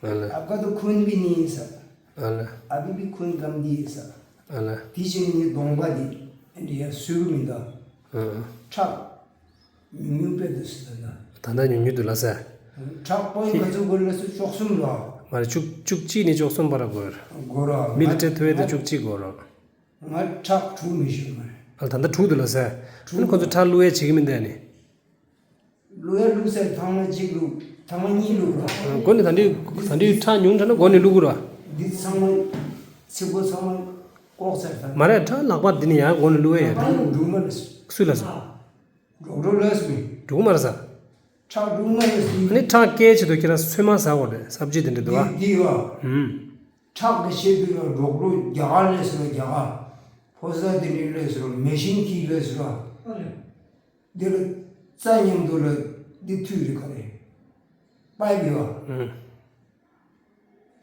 अल्लाह। आपका तो खून भी नहीं है सर। अल्लाह। अभी भी खून कम नहीं है सर। अल्लाह। तीसरे ने दोंगा दी, एंड ये सुरु में था। ཁྲག་ཉུང་ཉུང་དཔེ་འདུག་ཟེར་ད། ད་ལྟ་ཉུང་ཉུང་འདུག་ལ་ཟེར། ཁྲག་པོའི་ག་ཚོད་དགོས་ལ་སུ་བཅུ་གསུམ་ལ། མ་རེད། བཅུ་བཅུ་གཅིག་ནས་བཅུ་གསུམ་བར་དགོས། དགོས་ར། མི་ལ་སྤྲད་ཐུབ་ཡས་དེ་བཅུ་གཅིག་དགོས་ར། ང་ཁྲག་དྲུག་མི་ཤོར་མ་རེད། ཨ་ད་ལྟ་དྲུག་འདུག་ལ་ཟེར། དྲུག་ཁོ་ཚོ་ཁྲག་བླུག་ཡས་བྱེད་ཀྱི་མི་འདུག་ནི། བླུག་ཡས་བླུག་ཟེར། ཐེངས་མ་གཅིག་བླུག་ཐེངས་མ་གཉིས་བླུག་ར། མགོ་ནས་ད་འདི་ད་འདི་ཁྲག་ཉུང་དྲགས་ན་མགོ་ནས་བླུག་དགོས་ར། འདི་ཚང་མ་ཚིག་པོ་ཚང་མ་ལྐོག་ཚར་ད། མ་རེད། ཁྲག་ལྷག་པ་འདི་ནས་ཡར་མགོ་ནས་བླུག་ཡས་ཡ་རེད། ད་འགྲོ་མ་རེད། སུས་ལ་ཟེར། འགྲོ་འགྲོ་ལས་སུ་མི། འགྲོ་མ་རེད་ཟེར། ཁྲག་འགྲོ་མ་རེད་སུ། ཨ་ནི་ཁྲག་སྐྱེལ་ཆེད་དུ་ཁྱེད་རང་ཚོད་མ་ཟ་དགོས་རེད། སབ་ཇི་དེ་འདྲ་འདུག་ཨ། འདི་འདི་བ། ཧུམ། ཁྲག་གི་ཆེད་དུ་ལ་འགྲོ་འགྲོ་རྒྱ་གར་ལས་སུ་ལ་རྒྱ་གར། ཕོ་གསར་དེ་འདྲ་ལས་སུ་ལ་མེ་ཤིན་གྱིས་ལས་སུ་ལ། འདི་ལ་རྩ་མཉམ་དུ་ལ་འདི་མཐུད་རེད་ག་རེ། པའིབ་ཡོད། ཨང་།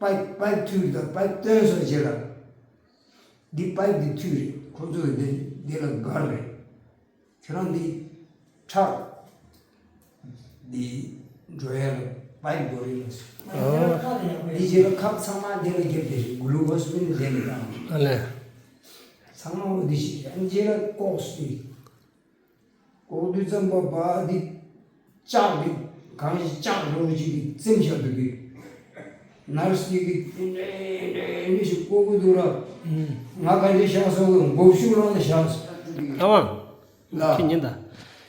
པའིབ་པའིབ་མཐུད་དང་པའིབ་བཏོན་སོང་རྗེས་ལ། འདི་པའིབ་འདི་མཐུད་རེད། ཁོ་ཚོས་འདི་འདི་ལ་བསྒར་རེད། ཁྱེད་རང་འདི་ཁྲག་འདི་འགྲོ་ཡ་ལ་པའིབ་དགོས་རེད་ལ། ཨོ། འདི་རྗེས་ལ་ཁབ་ཚང་མ་འདི་ལ་བརྒྱབ་པའི་རེད། གུ་ལུ་ཀོ་སི་ཀུན་འདི་ལ་བཏང་། ཨ་ལས། ཚང་མ་འོ་འདི་ཞིག་རེད། ཨ་ནི་རྗེས་ལ་ལྐོག་སུ་འདི། ལྐོག་དུས་ཙམ་པ་བ་འདི་ལྕགས་འདི་གང་ཞིག་ལྕགས་རོ་ཅིག་གིས་བཙེམས་བཞག་འདུག་གི། ནར་སི་གིས་འདྲེ་འདྲེ་འདྲེ་ཞིག་བཀོག་གི་འདུག་ར། ང་ག་འདྲེ་བཞག་སོང་གི་མགོ་ཤུགས་ལངས་ནས་བཞག་སོང་། ཨ་མ། ལ། ཁྱོད་ཉན་ད།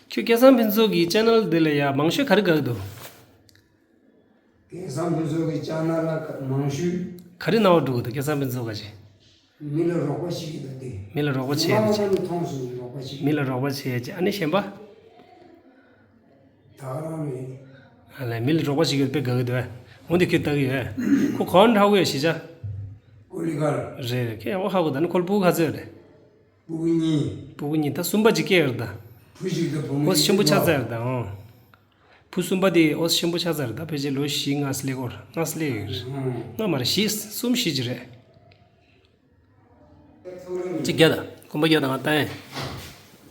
ཁྱོད་སྐལ་བཟང་ཕུན་ཚོགས་ཀྱི་ཅེ་ནལ་འདི་ལ་ཡ་མང་ཤོས་ག་རེ་དགའ་གི་འདུག་སྐལ་བཟང་ཕུན་ཚོགས་ཀྱི་ཅེ་ནལ་ལ་མང་ཤོས། ག་རེ་སྣང་བ་འགྲོ་གི་འདུག་སྐལ་བཟང་ཕུན་ཚོགས་ག་ཅི། མི་ལ་རོགས་པ་བྱེད་ཀྱི་འདུག་སྟེ། མི་ལ་རོགས་པ་བྱེད་ཡ་ཅི། མཐོང་སོང་རོགས་པ་བྱེད། མི་ལ་རོགས་པ་བྱེད་ཡ་ཅི། ཨ་ནི་གཞན་པ། ད་ག་རང་རེད། ཨ་ལས། མི་ལ་རོགས་པ་བྱེད་ཀྱི་དཔེ་དགའ་གི་འདུག་འོན་ཏེ་ཁྱོད་ལྟ་གི་ཡོད། ཁོ་གང་འདྲ་བོ་ཡོད་ཤེས་བྱ། ཀོ་ལི་གར། རེད་རེད། ཁྱོད་ཡག་པོ་ཧ་གོ། ད་ནི་ཁོ་ལ་སྤུ་གུ་ག་ཚོད་རེད། སྤུ་གུ་གཉིས། སྤུ་གུ་གཉིས། ད་གསུམ་པ་ཅིག་སྐྱེས་ཡོད་རེད་ད། བུ་ཞིག་དང་བུ་མོ་ཨོ་ཆེན་པོ་ཆགས་ཚར་རེད་ད། ཨོ། བུ་གསུམ་པ་དེ་ཨོ་ཆེན་པོ་ཆགས་ཚར་རེད་ད། ཕལ་ཆེར་ལོ་བཞི་ལྔ་སླེབས་ཀྱི་ཡོད་རེད། ལྔ་སླེབས་ཀྱི་ཡོད་རེད། ལྔ་མ་རེད། བཞི་གསུམ་བཞི་ཅིག་རེད། གཅིག་རྒྱག་དང་། གོམ་པ་རྒྱག་དང་། ང་ལྟ་ཡིན།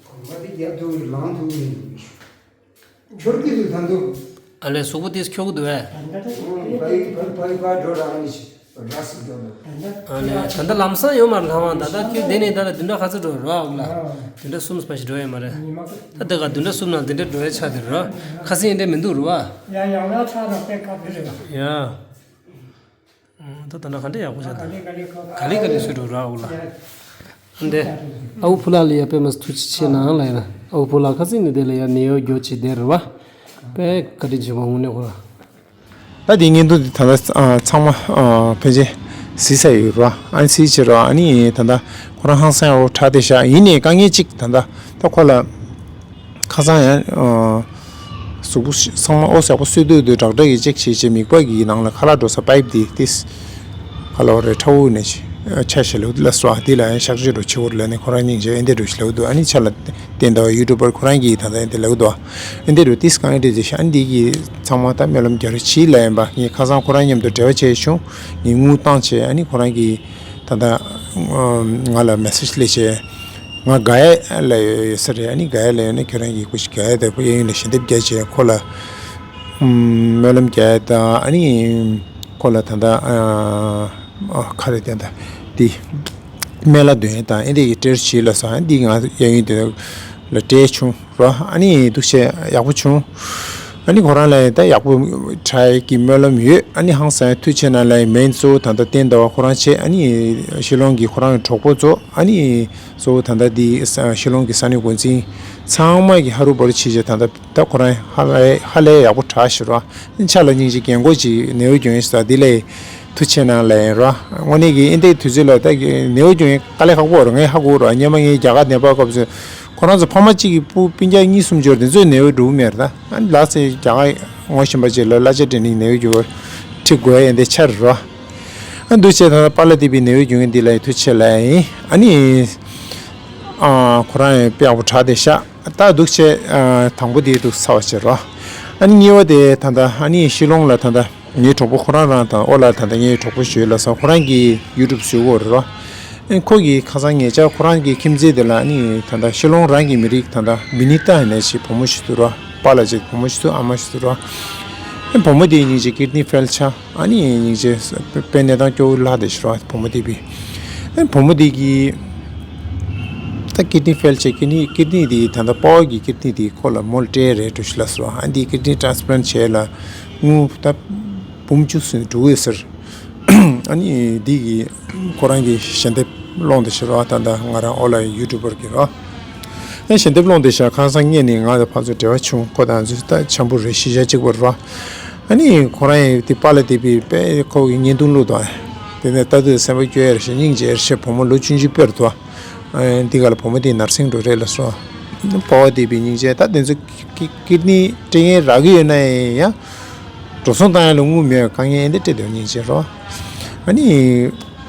གོམ་པ་དེ་རྒྱག་ཐུབ་ཀྱི་ལངས་ཐུབ་ཀྱི་མིན། འཁྱོར་གྱི་འདུག་ད་འདུག་ཨ་ལས། གཟུགས་པོ་དེ་འཁྱོར་གྱི་འདུག་བས། ཨོ། བའི་བའི་བའི་བ་འགྲོ་རང་ནི་ར་སི་འགྲོ་འདུག་ཨ་ལས། ད་ལྟ་ལམ་སང་ཡོང་མ་རེད་ལྷ་དབང་། ད་ལྟ་ཁྱོད་དེ་ནས་ད་ལ་བདུན་ཕྲག་ག་ཚོད་འགྲོ་རེད་ར། ཨུ་ལ། བདུན་ཕྲག་གསུམ་ཕལ་ཆེར་འགྲོ་ཡོད་མ་རེད། ད་ལྟ་ག་བདུན་ཕྲག་གསུམ་ནང་དེ་འདྲ་འགྲོ་ཡ་ཆགས་བསྡད་རེད་ར། ཁ་སང་ཡིན་འདྲ་མི་འདུག་རེད་བ། ཡ་ཡང་ཡང་ཆགས་ན་དཔེ་ཁག་པོ་རེད། ཡ། ད་ད་ལྟ་ག་འདྲ་ཡག་པོ་བྱས་འདུག་ག་ལེ་ག་ལེ་ཁ། ག་ལེ་ག་ལེ་སུ་འགྲོ་ར་ཨུ་ལ། འདི། ཨ་བུ་ཕུ་ལ་ལ་ཡ་དཔེ་མ་ཐུགས་རྗེ་ཆེ་གནང་ལ་ཡ། ཨ་བུ་ཕུ་ལ་ཁ་སང་ནས་དེ་ལ་ཡ་ནེའུ་ཡོག་ཅིག་བསྡད་རེད་བ། དཔེ་བཀའ་དྲིན་ཆེན་པོ་དངོས་གནས་ཁོ་རང་། ད་དེ་བརྙན་ཐུང་དེ་ད་ལྟ་ཨ་ཚང་མ་ཨ་ཕལ་ཆེར་གཟིགས་ཚར་ཡོད་རེད་བ། ཨ་ནི་གཟིགས་བྱས་རེད་བ། ཨ་ནི་ད་ལྟ་ཁོ་རང་ཧང་སང་ཡག་པོ་དྲག་བསྡད་ཤག་ཡིན་ནའི་དཀའ་ངལ་གཅིག་ད་ལྟ་ད་ཁོ་ལ། ཁ་སང་ཡང་། ཨ། གཟུགས་པོ་ཚང་མ་ཨོ་ཡག་པོ་གསོས་དུས་དུས་དྲག་དྲག་གིས་ཅེག་བྱས་བྱས་མིད་པ་གི་ནང་ལ་ཁ་ལག་འགྲོ་ས་པའིབ་དེ་ཏིས། ཁ་ལོ་རེ་ཁྲ་བོ་ནས་ཆ་ཤས་ལོ་ལ་སོ་ཨ་དེ་ལ་ཡང་གཤག་བཅོས་འགྲོ་ཆེ་བོར་ལ་ནི་ཁོ་རང་སྙིང་རྗེ་ཨེ་འདྲ་འགྲོ་ཞིག་ལ་འདུག་ཨ་ནི་ཆ་ལ་བསྟན་ད་ཡུ་ཊུབ་པར་ཁོ་རང་གིས་ད་ལྟ་ཨེ་འདྲ་ལ་འདུག་ཨེ་འདྲ་འགྲོ་ཏིས་གང་ཨེ་འདྲ་ཅེ་ཤ་ཨ་འདི་གི་ཚང་མ་ད་སྨོན་ལམ་རྒྱ་རེ་བྱིས་ལ་ཡིན་པ། ངས་ཁ་སང་ཁོ་རང་མཉམ་དུ་འབྲེལ་བ་བྱས་བྱུང་། ངས་དངུལ་བཏང་བྱས། ཨ་ནི་ཁོ་རང་གིས་ད་ལྟ་ང་ལ་མེ་སེ་ཇི་སླེབས་བྱས། ང་ག་ཡ་ལ་ཡོད་ས་རེད། ཨ་ནི་ག་ཡ་ལ་ཡོད་ན་ཁྱོད་རང་གི་སྐུ་ཞིག་ག་ཡ་དེ་གཡས་གཡོན་ལ་ཞལ་འདེབས་རྒྱག་བྱས་ཁོ་ལ་སྨོན་ལམ་རྒྱག་ཡ་དང་། ཨ་ནི་ཁོ་ལ་ད་ལྟ་ཨ་ཁ་རེ་དེ་འདྲ་དེ་སྨན་བླ་འདོན་ཡ་དང་ཨེ་འདྲ་གི་སྤྲེལ་བྱེད་ལ་སོགས་ཨ་འདི་ང་གཡས་གཡོན་དེ་ལ་སྤྲད་བྱུང་རོ། ཨ་ནི་འདུག་བྱས་ཡག་པོ་བྱུང་། ཨ་ནི་ཁོ་རང་ལ་ཡང་ད་ཡག་པོ་དྲག་གི་སྨོན་ལམ་ཡོད། ཨ་ནི་ཧང་སང་ཡ་ཐུགས་ཆེ་གནང་ལ་ཡང་མེན་གཙོ་བོ་ད་ལྟ་བསྟན་ཟླ་བ་ཁོ་རང་བྱས། ཨ་ནི་ཤི་ལོང་གི་ཁོ་རང་གི་གྲོགས་པོ་ཚོ། ཨ་ནི་གཙོ་བོ་ད་ལྟ་འདི་ཤི་ལོང་གི་ས་གནས་འགོ་འཛིན་ཚང་མ་གི་ཧ་རུ་བ་རུ་བྱེད་བྱས་ད་ལྟ་ད་ཁོ་རང་ཧ་ལས་ཧ་ལས་ཡག་པོ་དྲག་ཤི་རོ། ཨ་ནི་ཆ་ལ་སྙིང་རྗེ་རྒན་གོག་ཅིག་ནེའུ་ཡོག་ཡོད་ས་འདི་ལ་ཐུགས་ཆེ་གནང་ལ་ཡིན་རོ། དངོས་གནས་ཀྱི་ཨིན་དེ་དུས་ཚོད་ལ་ད་ནེའུ་ཡོག་ཡོད་དཀའ་ལས་ཁག་པོ་རོ། ངས་ཧ་གོ་རོ། སྔོན་མ་ངས་རྒྱ་གར་ནེ་པ་སྐབས་སུ། ཁོ་རང་ཚོ་ཕ་མ་གཅིག་གི་སྤུན་ཀྱག་གཉིས་གསུམ་འབྱོར་དེ་ཚོས་ནེའུ་ཡོག་འགྲོ་གི་མེད་རེད་ད། ཨ་ནི་ལགས་སེ་རྒྱ་གར་ངོ་ཤེས་པ་ཅིག་ལ་གླ་ཆ་སྤྲད་ནས་ནེའུ་ཡོག་ཁྲིད་དགོས་ཡ་འདི་ཆ་རེད་རོ། ཨ་འདུག་བྱས་ད་པཱ་ལགས་བསྟན་པའི་ནེའུ་ཡོག་འདི་ལ་ཡི་ཐུགས་ཆེ་ལ་ཡིན། ཨ་ནི་ཨ་ཁོ་རང་ཡང་དཔེ་ཡག་པོ་དྲག་བསྡད་ཤག་ད་འདུག་བྱས་ཨ་དང་པོ་དེ་འདུག་ཚར་བ་བྱེད་རོ། ཨ་ནི་གཉིས་པ་དེ་ད་ལྟ་ཨ་ནི་ཤི་ལོང་ལ་ད་ལྟ་ངའི་གྲོགས་པོ་ཁོ་རང་རང་དང་ཨོ་ལགས་ད་ལྟ་ངའི་གྲོགས་པོ་ཞོལ་ལ་སོང་། ཁོ་རང་གིས་ཡུ་ཊུབ་བཟོས་ཡོད་རེད་རོ། ཨེ་ཁོ་གིས་ཁ་སང་ཉེ་ཆར་ཁོ་རང་གི་ཁྱིམ་མཚེས་དེ་ལ་ཨ་ནི་ད་ལྟ་ཤི་ལོང་རང་གི་མི་རིགས་ད་ལྟ་བི་ནི་ཏཱ་ཡིན་ན་ཞིག་བུ་མོ་ཞིག་འདུག་རོ། པཱ་ལགས་ཅིག་བུ་མོ་ཞིག་འདུག་ཨ་མ་ཞིག་འདུག་ར། ཨེ་བུ་མོ་དེ་སྙིང་རྗེ་ཀིཌ་ནི་ཕེལ་ཆགས། ཨ་ནི་སྙིང་རྗེ་དཔེ་གནས་སྟངས་སྐྱོ་བོ་ལྷག་བསྡད་ཤག་ར། བུ་མོ་དེ་བི་ཨེ་བུ་མོ་དེ་གི་ད་ཀིཌ་ནི་ཕེལ་ཆགས། ཀིཌ་ནི་ཀིཌ་ནི་དེ་ད་ལྟ་པཱ་ལགས་ཀྱི་ཀིཌ་ནི་དེ་ཁོ་ལ་མོ་ལ་སྤྲད་རེད་འགྲོ་ཤི་ལ་སོ། ཨ་འདི་ཀིཌ་ནི་ཊེན་སི་པ་ལན་ཊི་བྱས་ལ་དངུལ་ད་འབུམ་བཅུ་ཙམ་འགྲོ་གི་ཟེར། ཨ་ནི་འདི་གི་ཁོ་རང་གི་ཞལ་འདེབས་སློང་བསྡད་ཤག་ར། ད་ལྟ་ང་རང་ཨོ་ལ་ཡུ་ཊུབ་པར་གི་ར། ཨ་ཞལ་འདེབས་སློང་བསྡད་ཤག་ཁ་སང་ཉིན་ནས་ང་དང་ཕར་ཚུར་འབྲེལ་བ་བྱུང་། ཁོ་དང་ཚོ་ད་འཆམ་པོ་རེད། གཞིས་ཆགས་གཅིག་པ་ར། ཨ་ནི་ཁོ་རང་ཡང་དེ་པཱ་ལགས་དེ་བི་དཔེ་ཁོ་གི་བརྙན་ཐུང་བླུགས་དང་། དེ་ནས་ལྟ་དུས་སེམས་པ་སྐྱོ་ཡ་རེད་ཤག་སྙིང་རྗེ་རེད་ཤག་བུ་མོ་ལོ་ཆུང་ཆུང་དཔེ་རེད་དོ། ཨ་འདི་ག་ལ་བུ་མོ་དེ་ནར་སིང་འགྲོ་རེད་ལ་སོ། པཱ་ལགས་དེ་བི་སྙིང་རྗེ། ད་དེ་ཚོ་ཀི་ཀིཌ་ནི་སྤྲད་མཁན་རག་གི་ཡོད་ན་ཡང་འགྲོ་སོང་བཏང་ཡ་ལ་དངུལ་མེད། དཀའ་ངལ་ཨེ་འདི་འཕྲད་དོ་སྙིང་རྗེ་རོ། ཨ་ནི་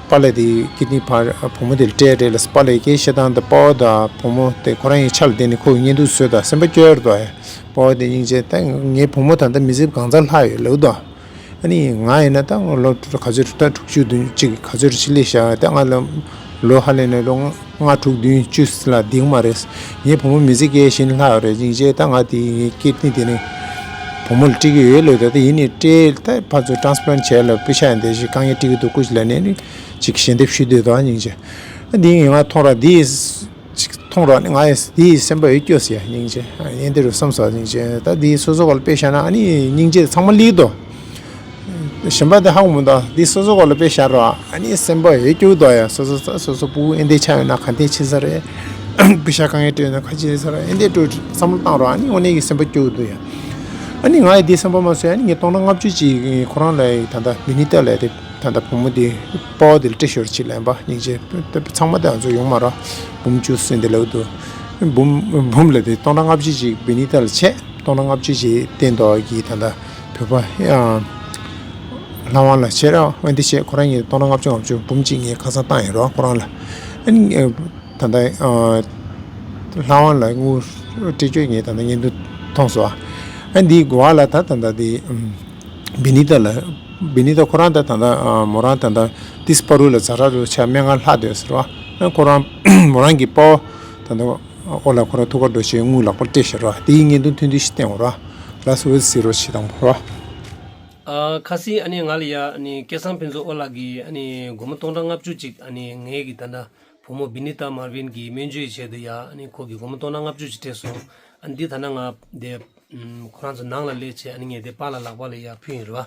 པཱ་ལགས་དེ་ཀིཌ་ནི་ཕར་བུ་མོ་དེ་ལ་སྤྲད་རེད་ལ། པཱ་ལགས་ཀྱིས་བཤད་སྟངས་དང་པཱ་ལགས་དང་བུ་མོ་དེ་ཁོ་རང་གི་ཆ་ལ་བསྡད་ནས་ཁོ་གི་བརྙན་ཐུང་བཟོས་དང་སེམས་པ་སྐྱོ་ཡ་རེད་དོ། པཱ་ལགས་དེ་སྙིང་རྗེ། ད་ངའི་བུ་མོ་ད་ལྟ་མི་ཚེ་གང་ཚར་ལྷག་ཡོད་ལབ་དོ། ཨ་ནི་ང་ཡིན་ན་ད་ལོ་ག་ཚོད་ད་དྲུག་ཅུ་བདུན་ཅིག་ག་ཚོད་རེ་ཅིག་སླེབས་ཤག་ད་ང་ལ་ལོ་ཧ་ལས་ནས་ལོ་ལྔ་ལྔ་དྲུག་བདུན་བཅུ་ལ་འདིང་མ་རེད། ངའི་བུ་མོ་མི་ཚེ་སྐྱེལ་བཞིན་ལྷག་ཡོད་རེད། སྙིང་རྗེ། ད་ང་དེ་ངའི་ཀིཌ་ནི་དེ་ནི་བུ་མོ་ལ་སྤྲད་ཀྱི་ཡོད་ལོས། ད་ད་ཡིན་ནའི་སྤྲད་ད་ཕར་ཚུར་ཊེན་སི་པ་ལན་ཊི་བྱས་ལ་པེ་ཤ་འདི་ཞིག་དཀའ་ངལ་འཕྲད་ཀྱི་འདུག་སྐུ་ཞིག་ལ་ནས་ནི་ཅིག་ཞལ་འདེབས་ཞུས་འདོད་དོ་སྙིང་རྗེ། ཨ་འདི་ངས་ང་མཐོང་ར་འདི། ཅིག་མཐོང་རོགས། ང་ཡི་དེའི་སེམས་པ་ཡོད་སྐྱོ་ཟེར་ཡ་སྙིང་རྗེ། ཨ་ཡིན་དེ་རུ་བསམ་སོང་སྙིང་རྗེ། ད་འདི་སོ་སོ་ག་ལ་དཔེ་བཞག་ན་ཨ་ནི་སྙིང་རྗེ་ཚང་མ་ལེགས་དོ། གཞན་པ་དེ་ཧ་གོ་མི་འདུག་འདི་སོ་སོ་ག་ལ་དཔེ་བཞག་རོགས། ཨ་ནི་སེམས་པ་ཡོད་སྐྱོ་དོ་ཡ། སོ་སོ་ད་སོ་སོ་སྤུ་གུ་ཨེ་འདི་ཆགས་ཡོད་ན་ག་འདི་ཕྱིན་ས་རེད། པེ་ཤ་དཀའ་ངལ་འཕྲད་ཡོད་ན་ག་ཕྱིན་ས་རེད། ཨེ་འདི་འགྲོ་བསམ་བློ་བཏང་རོགས། ཨ་ནི་དངོས་གནས་ཀྱི་སེམས་པ་སྐྱོ་འདུག་ཡ། ཨ་ནི་ང་ཡི་འདི་བསམ་པ་མ་སོང་། ཨ་ནི་ངས་སྟོང་ཕྲག་ལྔ་བཅུ་ཅིག་ཁོ་རང་ལ་ད་ལྟ་བི་ནི་ཏ་ལ་དེ། ད་ལྟ་བུ་མོ་དེ་པཱ་ལགས་དེ་ལ་སྤྲད་ཤོར་ཅིག་ལབ་པ་སྙིང་རྗེ། ཚང་མ་དེ་ང་ཚོ་ཡོང་མ་ར། འབུམ་བཅུ་ཟིན་དེ་ལབ་འདུག་འབུམ་འབུམ་ལ་དེ་སྟོང་ཕྲག་ལྔ་བཅུ་ཅིག་བི་ནི་ཏ་ལ་བྱས། སྟོང་ཕྲག་ལྔ་བཅུ་ཅིག་བསྟན་དོ་གི་ད་ལྟ་བོད་པ་ཨ་ལྷ་དབང་ལ་བྱས་ར། འོན་ཏེ་བྱས་ཁོ་རང་གིས་སྟོང་ཕྲག་ལྔ་བཅུ་ལྔ་བཅུ་འབུམ་གཅིག་ངས་ཁ་སང་བཏང་ཡིན་ར་ཁོ་རང་ལ། ཨ་ནི་ད་ལྟ་ཨ་ལྷ་དབང་ལ་དངུལ་སྤྲད་རྒྱུ་ངས་ད་ལྟ་བརྙན་ཐུང་མཐོང་སོང་། ཨ་འདིའི་གོ་བ་ལ་ད་ད་ལྟ་དེ་ཨམ། བི་ནི་ཏ་ལ། བི་ནི་ཏ་ཁོ་རང་ད་ད་ལྟ་ཨ་མོ་རང་ད་ལྟ་ཏིས་པ་རུ་ལ་ཛ་དྲག་རུ་ཆ་སྨན་ཁང་ལྷག་བསྡད་ཟེར་བ། ཨ་ཁོ་རང་མོ་རང་གི་པོ་ད་ལྟ་ཨོ་ལ་ཁོ་རང་ཐུག་ག་འགྲོ་ཆེད་དངུལ་ལག་པར་སྤྲད་ཤག་ར། དེའི་བརྙན་ཐུང་ཐུང་ཐུང་ཞིག་བསྟན་འོ་ར། ལ་སུ་ཟི་རོ་ཆེ་དང་པོ་ར། ཨ་ཁ་སི་ཨ་ནི་ང་ལ་ཡ་ཨ་ནི་སྐལ་བཟང་ཕུན་ཚོགས་ཨོ་ལ་གི་ཨ་ནི་སྒོར་མོ་སྟོང་ཕྲག་ལྔ་བཅུ་ཅིག་ཨ་ནི་ངའི་གི་ད་ལྟ་བུ་མོ་བི་ནི་ཏ་མར་ཝིན་གྱི་སྨན་བཅོས་ཆེད་དུ་ཡ་ཨ་ནི་ཁོ་གི་སྒོར་མོ་སྟོང་ཕྲག་ལྔ་བཅུ་ཅིག་སྤྲད་སོང་། ཨ་ནི་འདི་ད་ནང་ང་དེ་ཁོ་རང་ཚོ་ནང་ལ་སླེབས་བྱས་ཨ་ནི་ངས་དེ་པཱ་ལགས་ལག་པ་ལ་ཡ་ཕུལ་ཡིན་རེད་བ།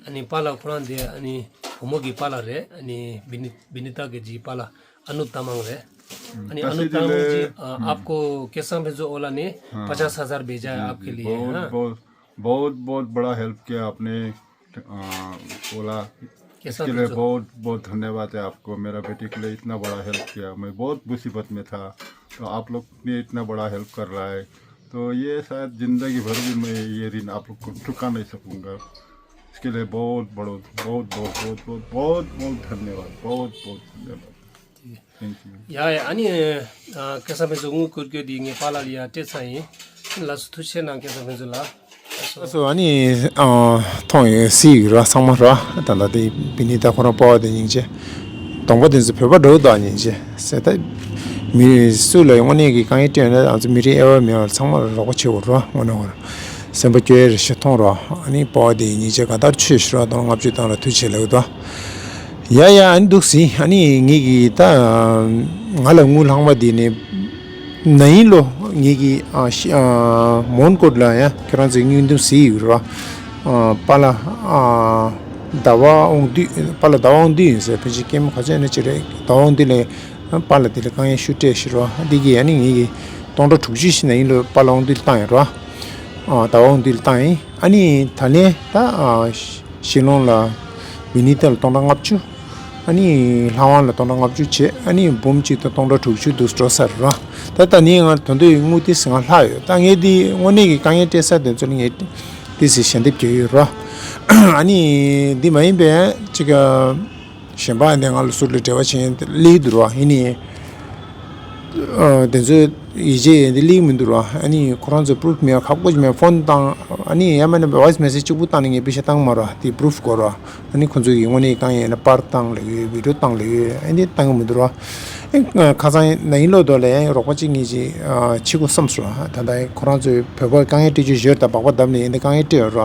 ཨ་ནི་པཱ་ལགས་ཁོ་རང་དེ་ཨ་ནི་བུ་མོ་གི་པཱ་ལགས་རེད། ཨ་ནི་བི་ནི་བི་ནི་ཏ་གི་ཇི་པཱ་ལགས་ཨ་ནུབ་ཏ་མང་རེད། ཨ་ནི་ཨ་ནུབ་ཏ་མང་ཇི་ཨ་आपको कैसा भेजो ओला ने पचास हज़ार भेजा है आपके लिए। बहुत हाँ। बहुत बहुत बहुत बड़ा हेल्प किया आपने। अ, ओला। कैसा इसके लिए बहुत बहुत धन्यवाद है आपको। मेरा बेटी के लिए इतना बड़ा हेल्प किया। मैं बहुत मुसीबत में था, तो आप लोग ने इतना बड़ा हेल्प कर रहा है, तो ये शायद जिंदगी भर भी मैं ये ऋण आप लोग को चुका नहीं सकूंगा। इसके लिए बहुत बहुत बहुत बहुत बहुत बहुत बहुत बहुत धन्यवाद। बहुत बहुत धन्यवाद। Thank you. ཡ་ཡ་ཨ་ནི་སྐལ་བཟང་ཕུན་ཚོགས་དངུལ་བསྐུར་རྒྱུ་དེ་ངས་པཱ་ལགས་ལ་ཡ་སྤྲད་ཚར་ཡིན། ལགས་སོ་ཐུགས་རྗེ་ཆེ་གནང་སྐལ་བཟང་ཕུན་ཚོགས་ལགས། ལགས་སོ། ལགས་སོ་ཨ་ནི་མཐོང་ཡོད་སྲིད་ཡོད་ར་ཚང་མ་ར། ད་ལྟ་དེ་བི་ནི་ཏ་ཁོ་རང་པཱ་ལགས་དེ་སྙིང་རྗེ། གདོང་པ་དེ་ཚོ་བོད་པ་འདྲ་བོ་འདུག་སྙིང་རྗེ་ཟེར་ད། མི་སུ་ལ་དངོས་གནས་ཀྱི་དཀའ་ངལ་འཕྲད་ན་ང་ཚོ་མི་རིགས་དབྱེ་བ་མེད་པར་ཚང་མ་ལ་རོགས་པ་བྱེད་དགོས་ར་དངོས་གནས་ཁོ་རང་། སེམས་པ་སྐྱོ་ཡ་རེ་ཞིག་མཐོང་རོགས། ཨ་ནི་པཱ་ལགས་དེ་སྙིང་རྗེ་ག་ལྟར་ཆོས་ཞུ་རོགས་དང་ལྔ་བཅུ་བཏང་ར་ཐུགས་རྗེ་ཆེ་ལབ་དོ། ཡ་ཡ་ཨ་ནི་འདུག་སེ་ཨ་ནི་ངེད་ཀྱི་ད་ང་ལ་དངུལ་ལྷག་མ་དེ་ནི་ན་ཡིན་ལོ་ངེད་ཀྱི་ཨ་ཤི་ཨ་མོན་གྷོ་ལ་ཡ་ཁྱེད་རང་ཚོའི་དངུལ་འདུམ་ཟེར་ཡོད་ར། ཨ་པཱ་ལགས་ཨ་ཟླ་བ་དབང་འདུས་པཱ་ལགས་ཟླ་བ་དབང་འདུས་ཡིན་ཟེར་ཕལ་ཆེར་སྐྱེས་མ་ག་ཚོད་ཡིན་ན་ཅི་རེད་ཟླ་བ་དབང་འདུས་ལ་པཱ་ལགས་དེ་ལ་དཀའ་ངལ་ཤུགས་སྤྲད་ཤི་རོ། འདི་གི་ཨ་ནི་ངེད་ཀྱི་སྟོང་ཕྲག་དྲུག་ཅུ་ཞིག་ན་ཡིན་ལོ་པཱ་ལགས་དབང་འདུས་ལ་བཏང་ཡོད་རོ། ཨ་ཟླ་བ་དབང་འདུས་ལ་བཏང་ཡིན། ཨ་ནི་ད་ལན་ད་ཨ་ཤི་ལོང་ལ་བི་ནི་ཏ་ལ་སྟོང་ཕྲག་ལྔ་བཅུ། ཨ་ནི་ལྷ་དབང་ལ་སྟོང་ཕྲག་ལྔ་བཅུ་བྱས་ཨ་ནི་འབུམ་གཅིག་དང་སྟོང་ཕྲག་དྲུག་ཅུ་འདུག་འགྲོ་ས་རེད་རོ། ད་ད་ནི་ང་ད་དུང་དངུལ་ཏོག་ཙམ་ང་ལྷག་ཡོད། ད་ངས་འདི་དངོས་གནས་ཀྱི་དཀའ་ངལ་འཕྲད་ས་དེ་ཚོ་ལ་ངས་ཏོག་ཙམ་ཞལ་འདེབས་བརྒྱབ་ཡོད་རོ། ཨ་ནི་འདི་མ་ཡིན་པའི་ཅིག་གཞན་པ་འདི་ང་ལ་ཟུར་ལ་འབྲེལ་བ་བྱེད་མཁན་དེ་སླེབས་འདུག་རོ། ཡིན་ནའི་ཨ་དེ་ཚོ་ཡིད་ཆེས་ཡིན་དེ་སླེབས་མི་འདུག་རོ། ཨ་ནི་ཁོ་རང་ཚོ་པུ་རུཕ་མེད་པ་ཁག་པོ་ཞིག་མེད། ཕོན་བཏང་ཨ་ནི་ཡང་མིན་ན་བོ་ཡིས་མེ་སེ་ཇི་གཅིག་པུ་བཏང་ནས་ངས་པེ་ཤ་བཏང་མ་རོ། དེ་པུ་རུཕ་དགོས་རོ། ཨ་ནི་ཁོ་ཚོ་གིས་དངོས་གནས་བཏང་ཡིན་ན་པར་བཏང་ལབ་ཡོད། བི་ཌིའོ་བཏང་ལབ་ཡོད། ཨ་ནི་བཏང་གི་མི་འདུག་རོ། ཁ་སང་ན་ཡིན་ལོ་དོ་ལ་ཡང་རོགས་པ་གཅིག་གཉིས་ཅིག་ཕྱི་གོ་བསམ་སོང་། ད་ལྟ་ཁོ་རང་ཚོའི་བོད་པ་དཀའ་ངལ་སྤྲད་རྒྱུ་ཞོར་དང་སྦག་སྦག་བརྡབ་ནས་ཡིན་ཏེ་དཀའ་ངལ་སྤྲད་ཡོད་རོ།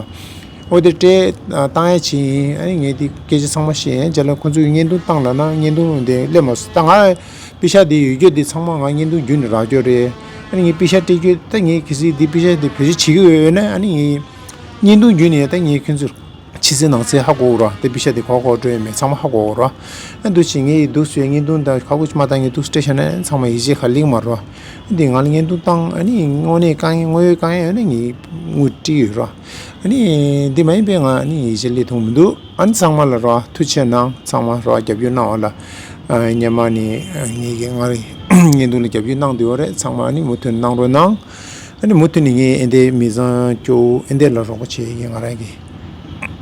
འོ་དེ་སྤྲད་བཏང་ཡ་ཅིག་ཡིན། ཨ་ནི་ངས་དེ་སྐད་ཆ་ཚང་མ་བཤད་ཡིན། རྗེས་ལ་ཁོ་ཚོས་བརྙན་ཐུང་བཏང་ལབ་ན་བརྙན་ཐུང་དེ་སླེབས་མ་སོང་། ད་ང་པེ་ཤག་དེ་ཡོད་རྒྱུ་དེ་ཚང་མ་ང་བརྙན་ཐུང་བརྒྱུད་ནས་རག་རྒྱུ་རེད། ཨ་ནི་ངས་པེ་ཤག་སྤྲད་རྒྱུ་ད་ངས་གལ་སྲིད་དེ་པེ་ཤག་དེ་བེད་སྤྱོད་བྱེད་ཀྱི་ཡོད་ན་ཨ་ནི་ངས་བརྙན་ཐུང་བརྒྱུད་ནས་ད་ངས་ཁྱོད་ཚོར་ཕྱི་གསལ་ནང་གསལ་ཧ་གོ་གི་རོ། དེ་པེ་ཤག་དེ་ག་པར་འགྲོ་ཡོད་མེད་ཚང་མ་ཧ་གོ་གི་རོ། ཨ་འདུག་བྱས་ངས་འདུག་སེ་བརྙན་ཐུང་དང་ཁ་ཁུ་མ་བཏང་། ངས་འདུག་སེ་སྤྲད་བཞག་ན་ཚང་མ་ཡིད་ཆེས་ཁ་ལེགས་མ་རོ། འདི་ང་ལ་བརྙན་ཐུང་བཏང་ཨ་ནི་དངོས་གནས་དཀའ་ངལ་དངོས་ཡོད་དཀའ་ངལ་ཡོད་ན་ངས་དངུལ་སྤྲད་ཡོད་རོ། ཨ་ནི་འདི་མ་ཡིན་པའི་ང་ཨ་ནི་ཡིད་ཆེས་སླེབས་ཐུབ་མི་འདུག་ཨ་ནི་ཚང་མ་ལ་རོ་ཐུགས་རྗེ་གནང་། ཚང་མ་རོ་རྒྱབ་སྐྱོར་གནང་བ་ལ། ཨ་སྔོན་མ་ནས་ངས་ཀྱི་ང་རའི་བརྙན་ཐུང་ལ་རྒྱབ་སྐྱོར་གནང་བསྡད་ཡོད་རེད། ཚང་མ་ཨ་ནི་མུ་མཐུད་གནང་རོགས་གནང་། ཨ་ནི་མུ་མཐུད་ནས་ངས་ཨེ་འདས་མི་ཚང་སྐྱོ་བོ་ཨེ་འདས་ལ་རོགས་པ་བྱེད་ཀྱི་ང་རང་གི་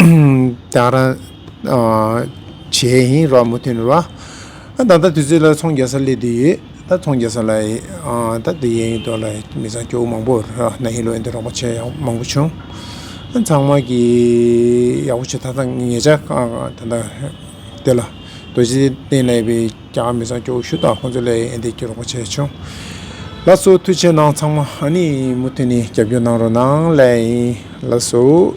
ད་རང་བྱས་ཡིན་རོ། མུ་མཐུད་ནས་རོ། ཨ་ད་ལྟ་དུས་ཚོད་ལ་ཚོང་རྒྱག་ས་སླེབས་བསྡད་ཡོད། ད་ཚོང་རྒྱག་ས་ལ་ཨ་ད་དེ་ཡན་ཡིན་དོ་ལ་མི་ཚང་སྐྱོ་བོ་མང་པོ་ར་ན་ཧིན་ལོ་ཨེ་འདི་རོགས་པ་བྱས་ཡག་མང་པོ་བྱུང་། ཨ་ཚང་མ་གི་ཡག་པོ་བྱས། ད་ལྟ་ངེད་ཅག་ཨ་ད་ལྟ་དེ་ལ་རྡོ་རྗེ་གདན་ལ་ཡོད་པའི་རྒྱ་གར་མི་ཚང་སྐྱོ་བོ་ཞུ་དང་ཁོང་ཚོ་ལ་ཨེ་འདི་སྐྱོ་རོགས་པ་བྱས་བྱུང་། ལགས་སོ་ཐུགས་རྗེ་གནང་། ཚང་མ་ཨ་ནི་མུ་མཐུད་ནས་རྒྱབ་སྐྱོར་གནང་རོགས་གནང་ལབ་ཡིན། ལགས་སོ།